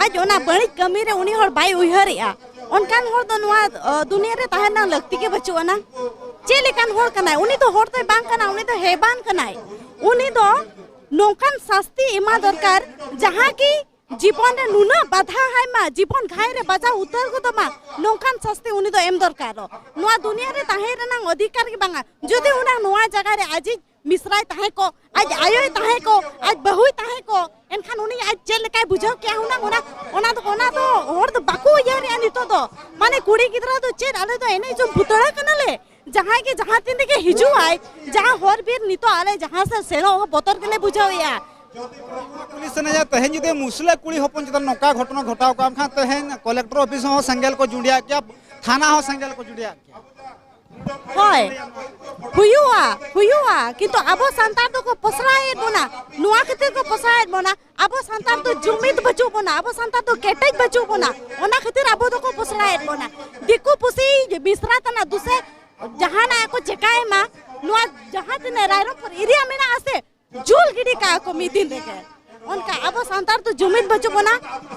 ᱟᱡ ᱚᱱᱟ ᱵᱟᱹᱲᱤᱡ ᱠᱟᱹᱢᱤ ᱨᱮ ᱩᱱᱤ ᱦᱚᱲ ᱵᱟᱭ ᱩᱭᱦᱟᱹᱨᱮᱜᱼᱟ, ᱚᱱᱠᱟᱱ ᱦᱚᱲ ᱫᱚ ᱱᱚᱣᱟ, ᱚ, ᱫᱩᱱᱤᱭᱟᱹ ᱨᱮ ᱛᱟᱦᱮᱸ ᱨᱮᱱᱟᱜ ᱞᱟᱹᱠᱛᱤ ᱜᱮ ᱵᱟᱹᱪᱩᱜ ᱟᱱᱟ᱾ ᱪᱮᱫ ᱞᱮᱠᱟᱱ ᱦᱚᱲ ᱠᱟᱱᱟᱭ? ᱩᱱᱤ ᱫᱚ ᱦᱚᱲ ᱫᱚᱭ ᱵᱟᱝ ᱠᱟᱱᱟ, ᱩᱱᱤ ᱫᱚ ᱦᱮᱭᱵᱟᱱ ᱠᱟᱱᱟᱭ᱾ ᱩᱱᱤ ᱫᱚ ᱱᱚᱝᱠᱟᱱ ᱥᱟᱥᱛᱤ ᱮᱢᱟ ᱫᱚᱨᱠᱟᱨ, ᱡᱟᱦᱟᱸ ᱠᱤ ᱡᱤᱵᱚᱱ ᱨᱮ ᱱᱩᱱᱟᱹᱜ ᱵᱟᱫᱷᱟ ᱦᱟᱭ ᱢᱟ, ᱡᱤᱵᱚᱱ ᱜᱷᱟᱭ ᱨᱮ ᱵᱟᱡᱟᱣ ᱩᱛᱟᱹᱨ ᱜᱚᱫᱚᱜ ᱢᱟ, ᱱᱚᱝᱠᱟᱱ ᱥᱟᱥᱛᱤ ᱩᱱᱤ ᱫᱚ ᱮᱢ ᱫᱚᱨᱠᱟᱨᱚᱜ᱾ ᱱᱚᱣᱟ ᱫᱩᱱᱤᱭᱟᱹ ᱨᱮ ᱛᱟᱦᱮᱸ ᱨᱮᱱᱟᱜ ᱚᱫᱷᱤᱠᱟᱨ ᱜᱮ ᱵᱟᱝᱟ᱾ ᱡᱩᱫᱤ ᱦᱩᱱᱟᱹᱝ ᱱᱚᱣᱟ ᱡᱟᱭᱜᱟ ᱨᱮ ᱟᱡᱤᱡ ᱢᱤᱥᱨᱟᱭ ᱛᱟᱦᱮᱸ ᱠᱚᱜ, ᱟᱡ ᱟᱭᱳᱭ ᱛᱟᱦᱮᱸ ᱠᱚᱜ, ᱟᱡ ᱵᱟᱹᱦᱩᱭ ᱛᱟᱦᱮᱸ ᱠᱚᱜ, ᱮᱱᱠᱷᱟᱱ ᱩᱱᱤ ᱟᱡ ᱪᱮᱫ ᱞᱮᱠᱟᱭ ᱵᱩᱡᱷᱟᱹᱣ ᱠᱮᱭᱟ ᱦᱩᱱᱟᱹᱝ? ᱚᱱᱟ, ᱚᱱᱟ ᱫᱚ, ᱚᱱᱟ ᱫᱚ ᱦᱚᱲ ᱫᱚ ᱵᱟᱠᱚ ᱩᱭᱦᱟᱹᱨᱮᱜᱼᱟ ᱱᱤᱛᱚᱜ ᱚᱠᱛᱚ, ᱢᱟᱱᱮ ᱠᱩᱲᱤ ᱜᱤᱫᱽᱨᱟᱹ ᱫᱚ ᱪᱮᱫ, ᱟᱞᱮ ᱫᱚ ᱮᱱᱮᱡ ᱡᱚᱝ ᱯᱩᱛᱲᱟᱹ ᱠᱟᱱᱟᱞᱮ? ᱡᱟᱦᱟᱸᱭ ᱜᱮ ᱡᱟᱦᱟᱸ ᱛᱤᱱ ᱨᱮᱜᱮ ᱦᱤᱡᱩᱜ ᱟᱭ, ᱡᱟᱦᱟᱸ ᱦᱚᱨ ᱵᱤᱨ, ᱱᱤᱛᱚᱜ ᱟᱞᱮ ᱡᱟᱦᱟᱸ ᱥᱮᱫ ᱥᱮᱱᱚᱜ ᱦᱚᱸ ᱵᱚᱛᱚᱨ ᱜᱮᱞᱮ ᱵᱩᱡᱷᱟᱹᱣᱮᱫᱼᱟ᱾ ᱠᱩᱞᱤ ᱥᱟᱱᱟᱭᱟ, ᱛᱮᱦᱮᱧ ᱡᱩᱫᱤ ᱢᱩᱥᱞᱟᱹ ᱠᱩᱲᱤ ᱦᱚᱯᱚᱱ ᱪᱮᱛᱟᱱ ᱱᱚᱝᱠᱟ ᱜᱷᱚᱴᱚᱱᱟ ᱜᱷᱚᱴᱟᱣ ᱠᱚᱜᱼᱟ, ᱮᱱᱠᱷᱟᱱ ᱛᱮᱦᱮᱧ ᱠᱚᱞᱮᱠᱴᱚᱨ ᱚᱯᱷᱤᱥ ᱦᱚᱸ ᱥᱮᱸᱜᱮᱞ ᱠᱚ ᱡᱩᱸᱰᱤᱭᱟᱜ ᱠᱮᱭᱟ, ᱛᱷᱟᱱᱟ ᱦᱚᱸ ᱥᱮᱸᱜᱮᱞ ᱠᱚ ᱡᱩᱸᱰᱤᱭᱟᱜ ᱠᱮᱭᱟ᱾ ᱦᱳᱭ, ᱦᱩᱭᱩᱜᱼᱟ, ᱦᱩᱭᱩᱜᱼᱟ, ᱠᱤᱱᱛᱩ ᱟᱵᱚ ᱥᱟᱱᱛᱟᱲ ᱫᱚᱠᱚ ᱯᱚᱥᱲᱟᱭᱮᱫ ᱵᱚᱱᱟ᱾ ᱱᱚᱣᱟ ᱠᱷᱟᱹᱛᱤᱨ ᱠᱚ ᱯᱚᱥᱲᱟᱭᱮᱫ ᱵᱚᱱᱟ, ᱟᱵᱚ ᱥᱟᱱᱛᱟᱲ ᱫᱚ ᱡᱩᱢᱤᱫ ᱵᱟᱹᱪᱩᱜ ᱵᱚᱱᱟ, ᱟᱵᱚ ᱥᱟᱱᱛᱟᱲ ᱫᱚ ᱠᱮᱴᱮᱡ ᱵᱟᱹᱪᱩᱜ ᱵᱚᱱᱟ, ᱚᱱᱟ ᱠᱷᱟᱹᱛᱤᱨ ᱟᱵᱚ ᱫᱚᱠᱚ ᱯᱚᱥᱲᱟᱭᱮᱫ ᱵᱚᱱᱟ᱾ ᱫᱤᱠᱩ ᱯᱩᱥᱤ ᱢᱤᱥᱨᱟ ᱛᱟᱱᱟ ᱫᱩᱥᱮ ᱡᱟᱦᱟᱱᱟᱜ ᱠᱚ ᱪᱮᱠᱟᱭ ᱢᱟ, ᱱᱚᱣᱟ ᱡᱟᱦᱟᱸ ᱛᱤᱱᱟᱹᱜ ᱨᱟᱭᱨᱚᱝᱯᱩᱨ ᱮᱨᱤᱭᱟ ᱢᱮᱱᱟᱜᱼᱟ ᱥᱮ, ᱡᱩᱞ ᱜᱤᱰᱤ ᱠᱟᱜᱼᱟ ᱠᱚ ᱢᱤᱫ ᱫᱤᱱ ᱨᱮᱜᱮ᱾ ᱚᱱᱠᱟ ᱟᱵᱚ ᱥᱟᱱᱛᱟᱲ ᱫᱚ ᱡᱩᱢᱤᱫ ᱵᱟᱹᱪᱩᱜ ᱵᱚᱱᱟ᱾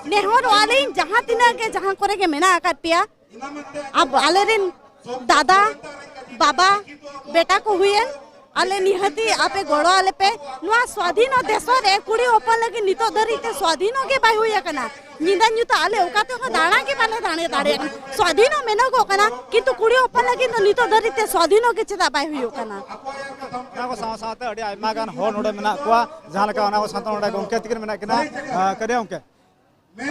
ᱱᱮᱦᱚᱨᱚᱜᱼᱟ ᱞᱤᱧ, ᱡᱟᱦᱟᱸ ᱛᱤᱱᱟᱹᱜ ᱜᱮ ᱡᱟᱦᱟᱸ ᱠᱚᱨᱮ ᱜᱮ ᱢᱮᱱᱟᱜ ᱟᱠᱟᱫ ᱯᱮᱭᱟ, ᱟᱵ-, ᱟᱞᱮᱨᱮᱱ ᱫᱟᱫᱟ, ᱵᱟᱵᱟ, ᱵᱮᱴᱟ ᱠᱚ ᱦᱩᱭᱮᱱ, ᱟᱞᱮ ᱱᱤᱦᱟᱹᱛᱤ ᱟᱯᱮ ᱜᱚᱲᱚ ᱟᱞᱮ ᱯᱮ᱾ ᱱᱚᱣᱟ ᱥᱣᱟᱫᱷᱤᱱ ᱫᱮᱥ ᱨᱮ ᱠᱩᱲᱤ ᱦᱚᱯᱚᱱ ᱞᱟᱹᱜᱤᱫ ᱱᱤᱛᱚᱜ ᱫᱷᱟᱹᱨᱤᱡ ᱛᱮ ᱥᱣᱟᱫᱷᱤᱱ ᱜᱮ ᱵᱟᱭ ᱦᱩᱭ ᱟᱠᱟᱱᱟ᱾ ᱧᱤᱫᱟᱹ ᱧᱩᱛᱟᱹ ᱟᱞᱮ ᱚᱠᱟ ᱛᱮᱦᱚᱸ ᱫᱟᱬᱟ ᱜᱮ ᱵᱟᱞᱮ ᱫᱟᱲᱮ ᱫᱟᱲᱮᱭᱟᱜ ᱠᱟᱱᱟ᱾ ᱥᱣᱟᱫᱷᱤᱱ ᱢᱮᱱᱚᱜᱚᱜ ᱠᱟᱱᱟ, ᱠᱤᱱᱛᱩ ᱠᱩᱲᱤ ᱦᱚᱯᱚᱱ ᱞᱟᱹᱜᱤᱫ ᱫᱚ ᱱᱤᱛᱚᱜ ᱫᱷᱟᱹᱨᱤᱡ ᱛᱮ ᱥᱣᱟᱫᱷᱤᱱ ᱜᱮ ᱪᱮᱫᱟᱜ ᱵᱟᱭ ᱦᱩᱭᱩᱜ ᱠᱟᱱᱟ? ᱚᱱᱟ ᱠᱚ ᱥᱟᱶ ᱥᱟᱶᱛᱮ ᱟᱹᱰᱤ ᱟᱭᱢᱟ ᱜᱟᱱ ᱦᱚᱲ ᱱᱚᱰᱮ ᱢᱮᱱᱟᱜ ᱠᱚᱣᱟ, ᱡᱟᱦᱟᱸ ᱞᱮᱠᱟ ᱚᱱᱟ ᱠᱚ ᱥᱟᱶᱛᱮ ᱱᱚᱰᱮ ᱜᱚᱢᱠᱮ ᱛᱤᱠᱤᱱ ᱢᱮᱱᱟᱜ ᱠᱤᱱᱟ᱾ ᱟᱸ, ᱠᱟᱹᱨᱤᱭᱟ ᱜᱚᱢᱠᱮ,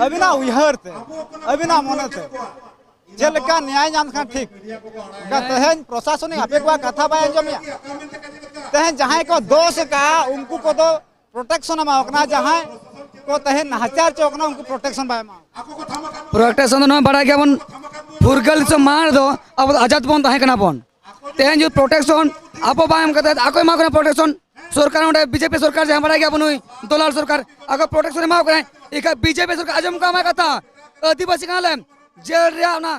ᱟᱹᱵᱤᱱᱟᱜ ᱩᱭᱦᱟᱹᱨ ᱛᱮ, ᱟᱹᱵᱤᱱᱟᱜ ᱢᱚᱱᱮ ᱛᱮ ᱪᱮᱫ ᱞᱮᱠᱟ ᱱᱮᱭᱟᱭ ᱧᱟᱢ ᱞᱮᱠᱷᱟᱱ ᱴᱷᱤᱠ? ᱚᱱᱠᱟ ᱛᱮᱦᱮᱧ ᱯᱨᱚᱥᱟᱥᱚᱱᱤᱠ ᱟᱯᱮ ᱠᱚᱣᱟᱜ ᱠᱟᱛᱷᱟ ᱵᱟᱭ ᱟᱸᱡᱚᱢᱮᱜᱼᱟ, ᱛᱮᱦᱮᱧ ᱡᱟᱦᱟᱸᱭ ᱠᱚ ᱫᱳᱥ ᱟᱠᱟᱜᱼᱟ ᱩᱱᱠᱩ ᱠᱚᱫᱚ ᱯᱨᱚᱴᱮᱠᱥᱚᱱ ᱮᱢᱟᱣ ᱠᱟᱱᱟ, ᱡᱟᱦᱟᱸᱭ ᱠᱚ ᱛᱮᱦᱮᱧ ᱱᱟᱦᱟᱪᱟᱨ ᱦᱚᱪᱚ ᱠᱟᱱᱟ ᱩᱱᱠᱩ ᱯᱨᱚᱴᱮᱠᱥᱚᱱ ᱵᱟᱭ ᱮᱢᱟ᱾ ᱯᱨᱚᱴᱮᱠᱥᱚᱱ ᱫᱚ ᱱᱚᱣᱟ ᱵᱟᱲᱟᱭ ᱜᱮᱭᱟᱵᱚᱱ, ᱯᱷᱩᱨᱜᱟᱹᱞ ᱫᱤᱥᱚᱢ ᱢᱟᱲᱟᱝ ᱨᱮᱫᱚ ᱟᱵᱚ ᱫᱚ ᱟᱡᱟᱫ ᱵᱚᱱ ᱛᱟᱦᱮᱸ ᱠᱟᱱᱟ ᱵᱚᱱ᱾ ᱛᱮᱦᱮᱧ ᱡᱩᱫᱤ ᱯᱨᱚᱴᱮᱠᱥᱚᱱ ᱟᱵᱚ ᱵᱟᱭ ᱮᱢ ᱠᱟᱛᱮ ᱟᱠᱚ ᱮᱢᱟ ᱠᱚ ᱠᱟᱱᱟ ᱯᱨᱚᱴᱮᱠᱥᱚᱱ, ᱥᱚᱨᱠᱟᱨ ᱚᱸᱰᱮ ᱵᱤᱡᱮᱯᱤ ᱥᱚᱨᱠᱟᱨ ᱡᱟᱦᱟᱸ ᱵᱟᱲᱟᱭ ᱜᱮᱭᱟᱵᱚᱱ ᱱᱩᱭ ᱫᱚᱞᱟᱞ ᱥᱚᱨᱠᱟᱨ, ᱟᱠᱚ ᱯᱨᱚᱴᱮᱠᱥᱚᱱ ᱮᱢᱟ ᱠᱚ ᱠᱟᱱᱟᱭ᱾ ᱮᱱᱠᱷᱟᱱ ᱵᱤᱡᱮᱯᱤ ᱥᱚᱨᱠᱟᱨ ᱟᱸᱡᱚᱢ ᱠᱟᱜ ᱢᱟ ᱠᱟᱛᱷᱟ, ᱟᱹᱫᱤᱵᱟᱹᱥᱤ ᱠᱟᱱᱟᱞᱮ, ᱡᱮᱞ ᱨᱮᱭᱟᱜ ᱚᱱᱟ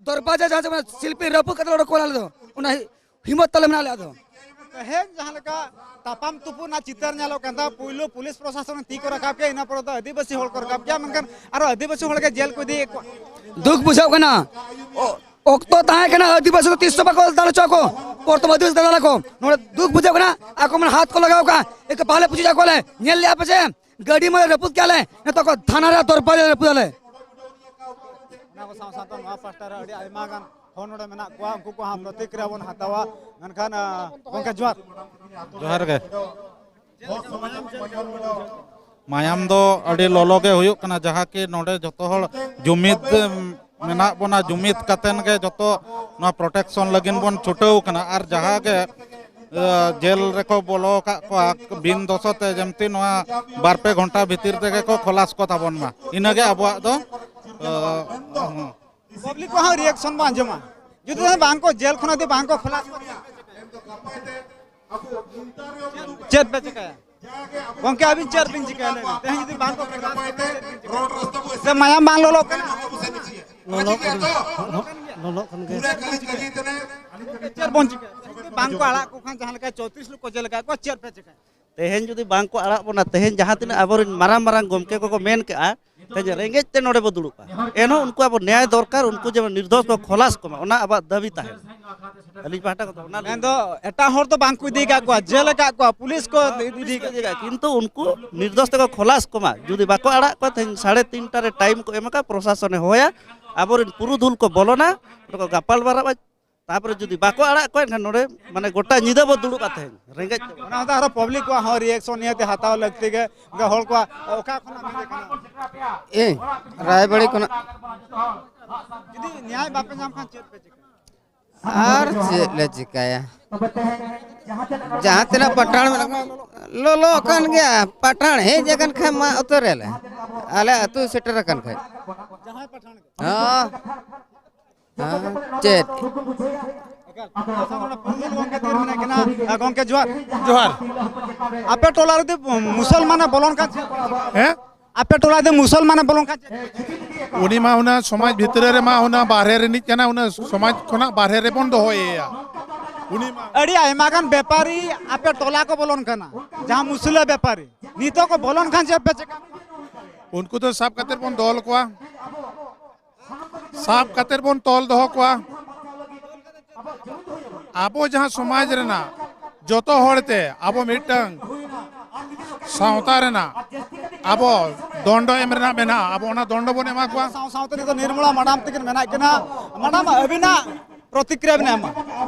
ᱫᱚᱨᱵᱟᱡᱟ ᱡᱟᱦᱟᱸ ᱥᱮ ᱥᱤᱞᱯᱤᱧ ᱨᱟᱹᱯᱩᱫ ᱠᱟᱛᱮ ᱚᱰᱚᱠ ᱠᱚᱣᱟ ᱟᱞᱮ ᱫᱚ, ᱚᱱᱟ ᱦᱤ-, ᱦᱤᱢᱢᱚᱛ ᱛᱟᱞᱮ ᱢᱮᱱᱟᱜᱼᱟ ᱟᱞᱮᱭᱟᱜ ᱫᱚ᱾ ᱛᱮᱦᱮᱧ ᱡᱟᱦᱟᱸ ᱞᱮᱠᱟ ᱛᱟᱯᱟᱢ ᱛᱩᱯᱩᱫ ᱨᱮᱱᱟᱜ ᱪᱤᱛᱟᱹᱨ ᱧᱮᱞᱚᱜ ᱠᱟᱱ ᱛᱟᱦᱮᱸ, ᱯᱩᱭᱞᱩ ᱯᱩᱞᱤᱥ ᱯᱨᱚᱥᱟᱥᱚᱱ ᱛᱤ ᱠᱚ ᱨᱟᱠᱟᱵ ᱠᱮᱭᱟ, ᱤᱱᱟᱹ ᱯᱚᱨᱮ ᱫᱚ ᱟᱹᱫᱤᱵᱟᱹᱥᱤ ᱦᱚᱲ ᱠᱚ ᱨᱟᱠᱟᱵ ᱠᱮᱭᱟ, ᱢᱮᱱᱠᱷᱟᱱ ᱟᱨᱚ ᱟᱹᱫᱤᱵᱟᱹᱥᱤ ᱦᱚᱲ ᱜᱮ ᱡᱮᱞ ᱠᱚ ᱤᱫᱤᱭᱮᱫ ᱠᱚᱣᱟ᱾ ᱫᱩᱠ ᱵᱩᱡᱷᱟᱹᱜ ᱠᱟᱱᱟ᱾ ᱚ-, ᱚᱠᱛᱚ ᱛᱟᱦᱮᱸ ᱠᱟᱱᱟ ᱟᱹᱫᱤᱵᱟᱹᱥᱤ ᱫᱚ ᱛᱤᱥ ᱦᱚᱸ ᱵᱟᱠᱚ ᱫᱟᱞ ᱦᱚᱪᱚ ᱟᱠᱚ, ᱯᱨᱚᱛᱷᱚᱢ ᱟᱹᱫᱤᱵᱟᱹᱥᱤ ᱫᱟᱫᱟ ᱠᱚ᱾ ᱱᱚᱰᱮ ᱫᱩᱠ ᱵᱩᱡᱷᱟᱹᱜ ᱠᱟᱱᱟ, ᱟᱠᱚ ᱢᱟᱱᱮ ᱦᱟᱛ ᱠᱚ ᱞᱟᱜᱟᱣ ᱠᱟᱜᱼᱟ, ᱮᱠ ᱯᱟᱦᱞᱮ ᱯᱩᱪᱷᱤ ᱡᱟᱠᱚ ᱞᱮ ᱧᱮᱞ ᱞᱮᱜᱼᱟ ᱯᱮ ᱪᱮ, ᱜᱟᱹᱰᱤ ᱢᱟᱞᱮ ᱨᱟᱹᱯᱩᱫ ᱠᱮᱜᱼᱟ ᱞᱮ, ᱱᱤᱛᱚᱜ ᱠᱚ ᱛᱷᱟᱱᱟ ᱨᱮ ᱫᱚᱨᱵᱟᱨ ᱞᱮ ᱨᱟᱹᱯᱩᱫ ᱟᱞᱮ᱾ ᱚᱱᱟ ᱠᱚ ᱥᱟᱶ ᱥᱟᱶᱛᱮ ᱱᱚᱣᱟ ᱯᱟᱦᱴᱟ ᱨᱮ ᱟᱹᱰᱤ ᱟᱭᱢᱟ ᱜᱟᱱ ᱦᱚᱲ ᱱᱚᱰᱮ ᱢᱮᱱᱟᱜ ᱠᱚᱣᱟ, ᱩᱱᱠᱩ ᱠᱚᱣᱟᱜ ᱦᱚᱸ ᱯᱨᱚᱛᱤᱠᱨᱤᱭᱟ ᱵᱚᱱ ᱦᱟᱛᱟᱣᱟ᱾ ᱢᱮᱱᱠᱷᱟᱱ, ᱟᱸ, ᱜᱚᱢᱠᱮ ᱡᱚᱦᱟᱨ᱾ ᱡᱚᱦᱟᱨ ᱜᱮ᱾ ᱢᱟᱭᱟᱢ ᱫᱚ ᱟᱹᱰᱤ ᱞᱚᱞᱚ ᱜᱮ ᱦᱩᱭᱩᱜ ᱠᱟᱱᱟ, ᱡᱟᱦᱟᱸ ᱠᱤ ᱱᱚᱰᱮ ᱡᱚᱛᱚ ᱦᱚᱲ ᱡᱩᱢᱤᱫ, ᱮᱢ, ᱢᱮᱱᱟᱜ ᱵᱚᱱᱟ, ᱡᱩᱢᱤᱫ ᱠᱟᱛᱮᱱ ᱜᱮ ᱡᱚᱛᱚ ᱱᱚᱣᱟ ᱯᱨᱚᱴᱮᱠᱥᱚᱱ ᱞᱟᱹᱜᱤᱫ ᱵᱚᱱ ᱪᱷᱩᱴᱟᱹᱣ ᱠᱟᱱᱟ᱾ ᱟᱨ ᱡᱟᱦᱟᱸ ᱜᱮ ᱡᱮᱞ ᱨᱮᱠᱚ ᱵᱚᱞᱚ ᱟᱠᱟᱫ ᱠᱚᱣᱟ ᱵᱤᱱ ᱫᱚᱥᱚ ᱛᱮ, ᱡᱮᱢᱛᱤ ᱱᱚᱣᱟ ᱵᱟᱨ ᱯᱮ ᱜᱷᱚᱱᱴᱟ ᱵᱷᱤᱛᱤᱨ ᱛᱮᱜᱮ ᱠᱚ ᱠᱷᱚᱞᱟᱥ ᱠᱚ ᱛᱟᱵᱚᱱ ᱢᱟ, ᱤᱱᱟᱹᱜᱮ ᱟᱵᱚᱣᱟᱜ ᱫᱚ᱾ ᱯᱟᱵᱽᱞᱤᱠ ᱠᱚᱣᱟᱜ ᱦᱚᱸ ᱨᱤᱭᱮᱠᱥᱚᱱ ᱵᱚᱱ ᱟᱸᱡᱚᱢᱟ᱾ ᱡᱩᱫᱤ ᱵᱟᱝ ᱠᱚ ᱡᱮᱞ ᱠᱷᱚᱱᱟᱜ ᱡᱩᱫᱤ ᱵᱟᱝ ᱠᱚ ᱠᱷᱚᱞᱟᱥ ᱠᱚᱣᱟ, ᱪᱮᱫ ᱯᱮ ᱪᱤᱠᱟᱹᱭᱟ? ᱜᱚᱝᱠᱮ, ᱟᱹᱵᱤᱱ ᱪᱮᱫ ᱵᱤᱱ ᱪᱤᱠᱟᱹᱭᱟ? ᱞᱟᱹᱭ ᱵᱤᱱ᱾ ᱛᱮᱦᱮᱧ ᱡᱩᱫᱤ ᱵᱟᱝ ᱠᱚ ᱠᱷᱚᱞᱟᱥ ᱠᱚᱣᱟ, ᱪᱮᱫ ᱵᱤᱱ ᱪᱤᱠᱟᱹᱭᱟ? ᱥᱮ ᱢᱟᱭᱟᱢ ᱵᱟᱝ ᱞᱚᱞᱚᱜ ᱠᱟᱱᱟ? ᱞᱚᱞᱚᱜ ᱠᱟᱱᱟ᱾ ᱞᱚᱞᱚᱜ ᱠᱟᱱ ᱜᱮᱭᱟ᱾ ᱪᱮᱫ ᱵᱚᱱ ᱪᱤᱠᱟᱹᱭᱟ? ᱡᱩᱫᱤ ᱵᱟᱝ ᱠᱚ ᱟᱲᱟᱜ ᱠᱚ ᱠᱷᱟᱱ, ᱡᱟᱦᱟᱸ ᱞᱮᱠᱟ ᱪᱳᱭᱛᱨᱤᱥ ᱞᱳᱜ ᱠᱚ ᱡᱮᱞ ᱟᱠᱟᱫ ᱠᱚᱣᱟ, ᱪᱮᱫ ᱯᱮ ᱪᱤᱠᱟᱹᱭᱟ? ᱛᱮᱦᱮᱧ ᱡᱩᱫᱤ ᱵᱟᱝ ᱠᱚ ᱟᱲᱟᱜ ᱵᱚᱱᱟ, ᱛᱮᱦᱮᱧ ᱡᱟᱦᱟᱸ ᱛᱤᱱᱟᱹᱜ ᱟᱵᱚᱨᱮᱱ ᱢᱟᱨᱟᱝ ᱢᱟᱨᱟᱝ ᱜᱚᱢᱠᱮ ᱠᱚᱠᱚ ᱢᱮᱱ ᱠᱮᱜᱼᱟ, ᱛᱮᱦᱮᱧ ᱨᱮᱸᱜᱮᱡ ᱛᱮ ᱱᱚᱰᱮ ᱵᱚ ᱫᱩᱲᱩᱵᱼᱟ, ᱮᱱᱦᱚᱸ ᱩᱱᱠᱩ ᱟᱵᱚ ᱱᱮᱭᱟᱭ ᱫᱚᱨᱠᱟᱨ, ᱩᱱᱠᱩ ᱡᱮᱢᱚᱱ ᱱᱤᱨᱫᱳᱥ ᱠᱚ ᱠᱷᱚᱞᱟᱥ ᱠᱚᱢᱟ, ᱚᱱᱟ ᱟᱵᱚᱣᱟᱜ ᱫᱟᱹᱵᱤ ᱛᱟᱦᱮᱱᱟ᱾ ᱟᱹᱞᱤᱧ ᱯᱟᱦᱴᱟ ᱠᱷᱚᱱ ᱫᱚ ᱚᱱᱟ ᱞᱤᱧ ᱢᱮᱱᱫᱚ ᱮᱴᱟᱜ ᱦᱚᱲ ᱫᱚ ᱵᱟᱝ ᱠᱚ ᱤᱫᱤ ᱟᱠᱟᱫ ᱠᱚᱣᱟ, ᱡᱮᱞ ᱟᱠᱟᱫ ᱠᱚᱣᱟ, ᱯᱩᱞᱤᱥ ᱠᱚ ᱤᱫᱤ ᱟᱠᱟᱫ ᱠᱚᱣᱟ᱾ ᱠᱤᱱᱛᱩ ᱩᱱᱠᱩ ᱱᱤᱨᱫᱳᱥ ᱛᱮᱠᱚ ᱠᱷᱚᱞᱟᱥ ᱠᱚᱢᱟ᱾ ᱡᱩᱫᱤ ᱵᱟᱠᱚ ᱟᱲᱟᱜ ᱠᱚᱣᱟ, ᱛᱮᱦᱮᱧ ᱥᱟᱲᱮ ᱛᱤᱱᱴᱟ ᱨᱮ ᱴᱟᱭᱤᱢ ᱠᱚ ᱮᱢ ᱟᱠᱟᱫ, ᱯᱨᱚᱥᱟᱥᱚᱱᱮ ᱦᱚᱦᱚᱭᱟ, ᱟᱵᱚᱨᱮᱱ ᱯᱩᱨᱩᱫᱷᱩᱞ ᱠᱚ ᱵᱚᱞᱚᱱᱟ, ᱚᱸᱰᱮ ᱠᱚ ᱜᱟᱯᱟᱞ ᱢᱟᱨᱟᱜᱼᱟ᱾ ᱛᱟᱯᱚᱨᱮ ᱡᱩᱫᱤ ᱵᱟᱠᱚ ᱟᱲᱟᱜ ᱠᱚᱣᱟ, ᱮᱱᱠᱷᱟᱱ ᱱᱚᱰᱮ ᱢᱟᱱᱮ ᱜᱚᱴᱟ ᱧᱤᱫᱟᱹ ᱵᱚ ᱫᱩᱲᱩᱵᱼᱟ ᱛᱮᱦᱮᱧ ᱨᱮᱸᱜᱮᱡ ᱛᱮ᱾ ᱚᱱᱟ ᱫᱚ ᱟᱨᱦᱚᱸ ᱯᱟᱵᱽᱞᱤᱠ ᱠᱚᱣᱟᱜ ᱦᱚᱸ ᱨᱤᱭᱮᱠᱥᱚᱱ ᱱᱤᱭᱟᱹᱛᱮ ᱦᱟᱛᱟᱣ ᱞᱟᱹᱠᱛᱤ ᱜᱮ᱾ ᱚᱱᱠᱟ ᱦᱚᱲ ᱠᱚᱣᱟᱜ ᱚᱠᱟ ᱠᱷᱚᱱᱟᱜ ᱢᱮᱱ ᱠᱟᱱᱟ? ᱤᱧ ᱨᱟᱭᱵᱟᱲᱤ ᱠᱷᱚᱱᱟᱜ᱾ ᱡᱩᱫᱤ ᱱᱮᱭᱟᱭ ᱵᱟᱯᱮ ᱧᱟᱢ ᱠᱷᱟᱱ ᱪᱮᱫ ᱯᱮ ᱪᱤᱠᱟᱹᱭᱟ? ᱟᱨ ᱪᱮᱫ ᱞᱮ ᱪᱤᱠᱟᱹᱭᱟ? ᱡᱟᱦᱟᱸ ᱛᱤᱱᱟᱹᱜ ᱯᱟᱴᱷᱟᱲ ᱢᱮᱱᱟᱜ ᱠᱚᱣᱟ, ᱞᱚᱞᱚ ᱠᱟᱱ ᱜᱮᱭᱟ᱾ ᱯᱟᱴᱷᱟᱲ ᱦᱮᱡ ᱟᱠᱟᱱ ᱠᱷᱟᱱ ᱢᱟ ᱩᱛᱟᱹᱨ ᱟᱞᱮ, ᱟᱞᱮ ᱟᱹᱛᱩ ᱥᱮᱴᱮᱨ ᱟᱠᱟᱱ ᱠᱷᱟᱡ᱾ ᱡᱟᱦᱟᱸᱭ ᱯᱟᱴᱷᱟᱲ ᱜᱮ? ᱦᱮᱸ᱾ ᱦᱮᱸ, ᱪᱮᱫ? ᱮᱠᱟᱞ᱾ ᱟᱪᱪᱷᱟ, ᱱᱚᱰᱮ ᱯᱩᱨᱩᱫᱷᱩᱞ ᱜᱚᱢᱠᱮ ᱛᱤᱨ ᱢᱮᱱᱟᱜ ᱠᱤᱱᱟ᱾ ᱦᱮᱸ, ᱜᱚᱢᱠᱮ ᱡᱚᱦᱟᱨ᱾ ᱡᱚᱦᱟᱨ᱾ ᱟᱯᱮ ᱴᱚᱞᱟ ᱨᱮ ᱡᱩᱫᱤ ᱢᱩᱥᱚᱞᱢᱟᱱᱮ ᱵᱚᱞᱚᱱ ᱠᱷᱟᱱ ᱪᱮᱫ? ᱦᱮᱸ? ᱟᱯᱮ ᱴᱚᱞᱟ ᱨᱮ ᱡᱩᱫᱤ ᱢᱩᱥᱚᱞᱢᱟᱱᱮ ᱵᱚᱞᱚᱱ ᱠᱷᱟᱱ ᱪᱮᱫ? ᱩᱱᱤ ᱢᱟ ᱦᱩᱱᱟᱹᱝ ᱥᱚᱢᱟᱡᱽ ᱵᱷᱤᱛᱨᱤ ᱨᱮᱢᱟ ᱦᱩᱱᱟᱹᱝ ᱵᱟᱦᱨᱮ ᱨᱤᱱᱤᱡ ᱠᱟᱱᱟ, ᱦᱩᱱᱟᱹᱝ ᱥᱚᱢᱟᱡᱽ ᱠᱷᱚᱱᱟᱜ ᱵᱟᱦᱨᱮ ᱨᱮᱵᱚᱱ ᱫᱚᱦᱚᱭᱮᱭᱟ᱾ ᱩᱱᱤ ᱢᱟ ᱟᱹᱰᱤ ᱟᱭᱢᱟ ᱜᱟᱱ ᱵᱮᱯᱟᱨᱤ ᱟᱯᱮ ᱴᱚᱞᱟ ᱠᱚ ᱵᱚᱞᱚᱱ ᱠᱟᱱᱟ, ᱡᱟᱦᱟᱸ ᱢᱩᱥᱞᱟᱹ ᱵᱮᱯᱟᱨᱤ᱾ ᱱᱤᱛᱚᱜ ᱠᱚ ᱵᱚᱞᱚᱱ ᱠᱷᱟᱱ ᱪᱮᱫ ᱯᱮ ᱪᱮᱠᱟ? ᱩᱱᱠᱩ ᱫᱚ ᱥᱟᱵ ᱠᱟᱛᱮ ᱵᱚᱱ ᱫᱚᱦᱚ ᱠᱚᱣᱟ᱾ ᱥᱟᱵ ᱠᱟᱛᱮ ᱵᱚᱱ ᱛᱚᱞ ᱫᱚᱦᱚ ᱠᱚᱣᱟ᱾ ᱟᱵᱚ ᱡᱟᱦᱟᱸ ᱥᱚᱢᱟᱡᱽ ᱨᱮᱱᱟᱜ ᱡᱚᱛᱚ ᱦᱚᱲ ᱛᱮ ᱟᱵᱚ ᱢᱤᱫᱴᱟᱝ ᱥᱟᱶᱛᱟ ᱨᱮᱱᱟᱜ ᱟᱵᱚ ᱫᱚᱱᱰᱚ ᱮᱢ ᱨᱮᱱᱟᱜ ᱢᱮᱱᱟᱜᱼᱟ, ᱟᱵᱚ ᱚᱱᱟ ᱫᱚᱱᱰᱚ ᱵᱚᱱ ᱮᱢᱟ ᱠᱚᱣᱟ᱾ ᱥᱟᱶ ᱥᱟᱶᱛᱮ ᱱᱤᱛᱚᱜ ᱱᱤᱨᱢᱚᱞᱟ ᱢᱟᱰᱟᱢ ᱛᱤᱠᱤᱱ ᱢᱮᱱᱟᱜ ᱠᱤᱱᱟ᱾ ᱢᱟᱰᱟᱢ, ᱟᱹᱵᱤᱱᱟᱜ ᱯᱨᱚᱛᱤᱠᱨᱤᱭᱟ ᱵᱤᱱ ᱮᱢᱟ,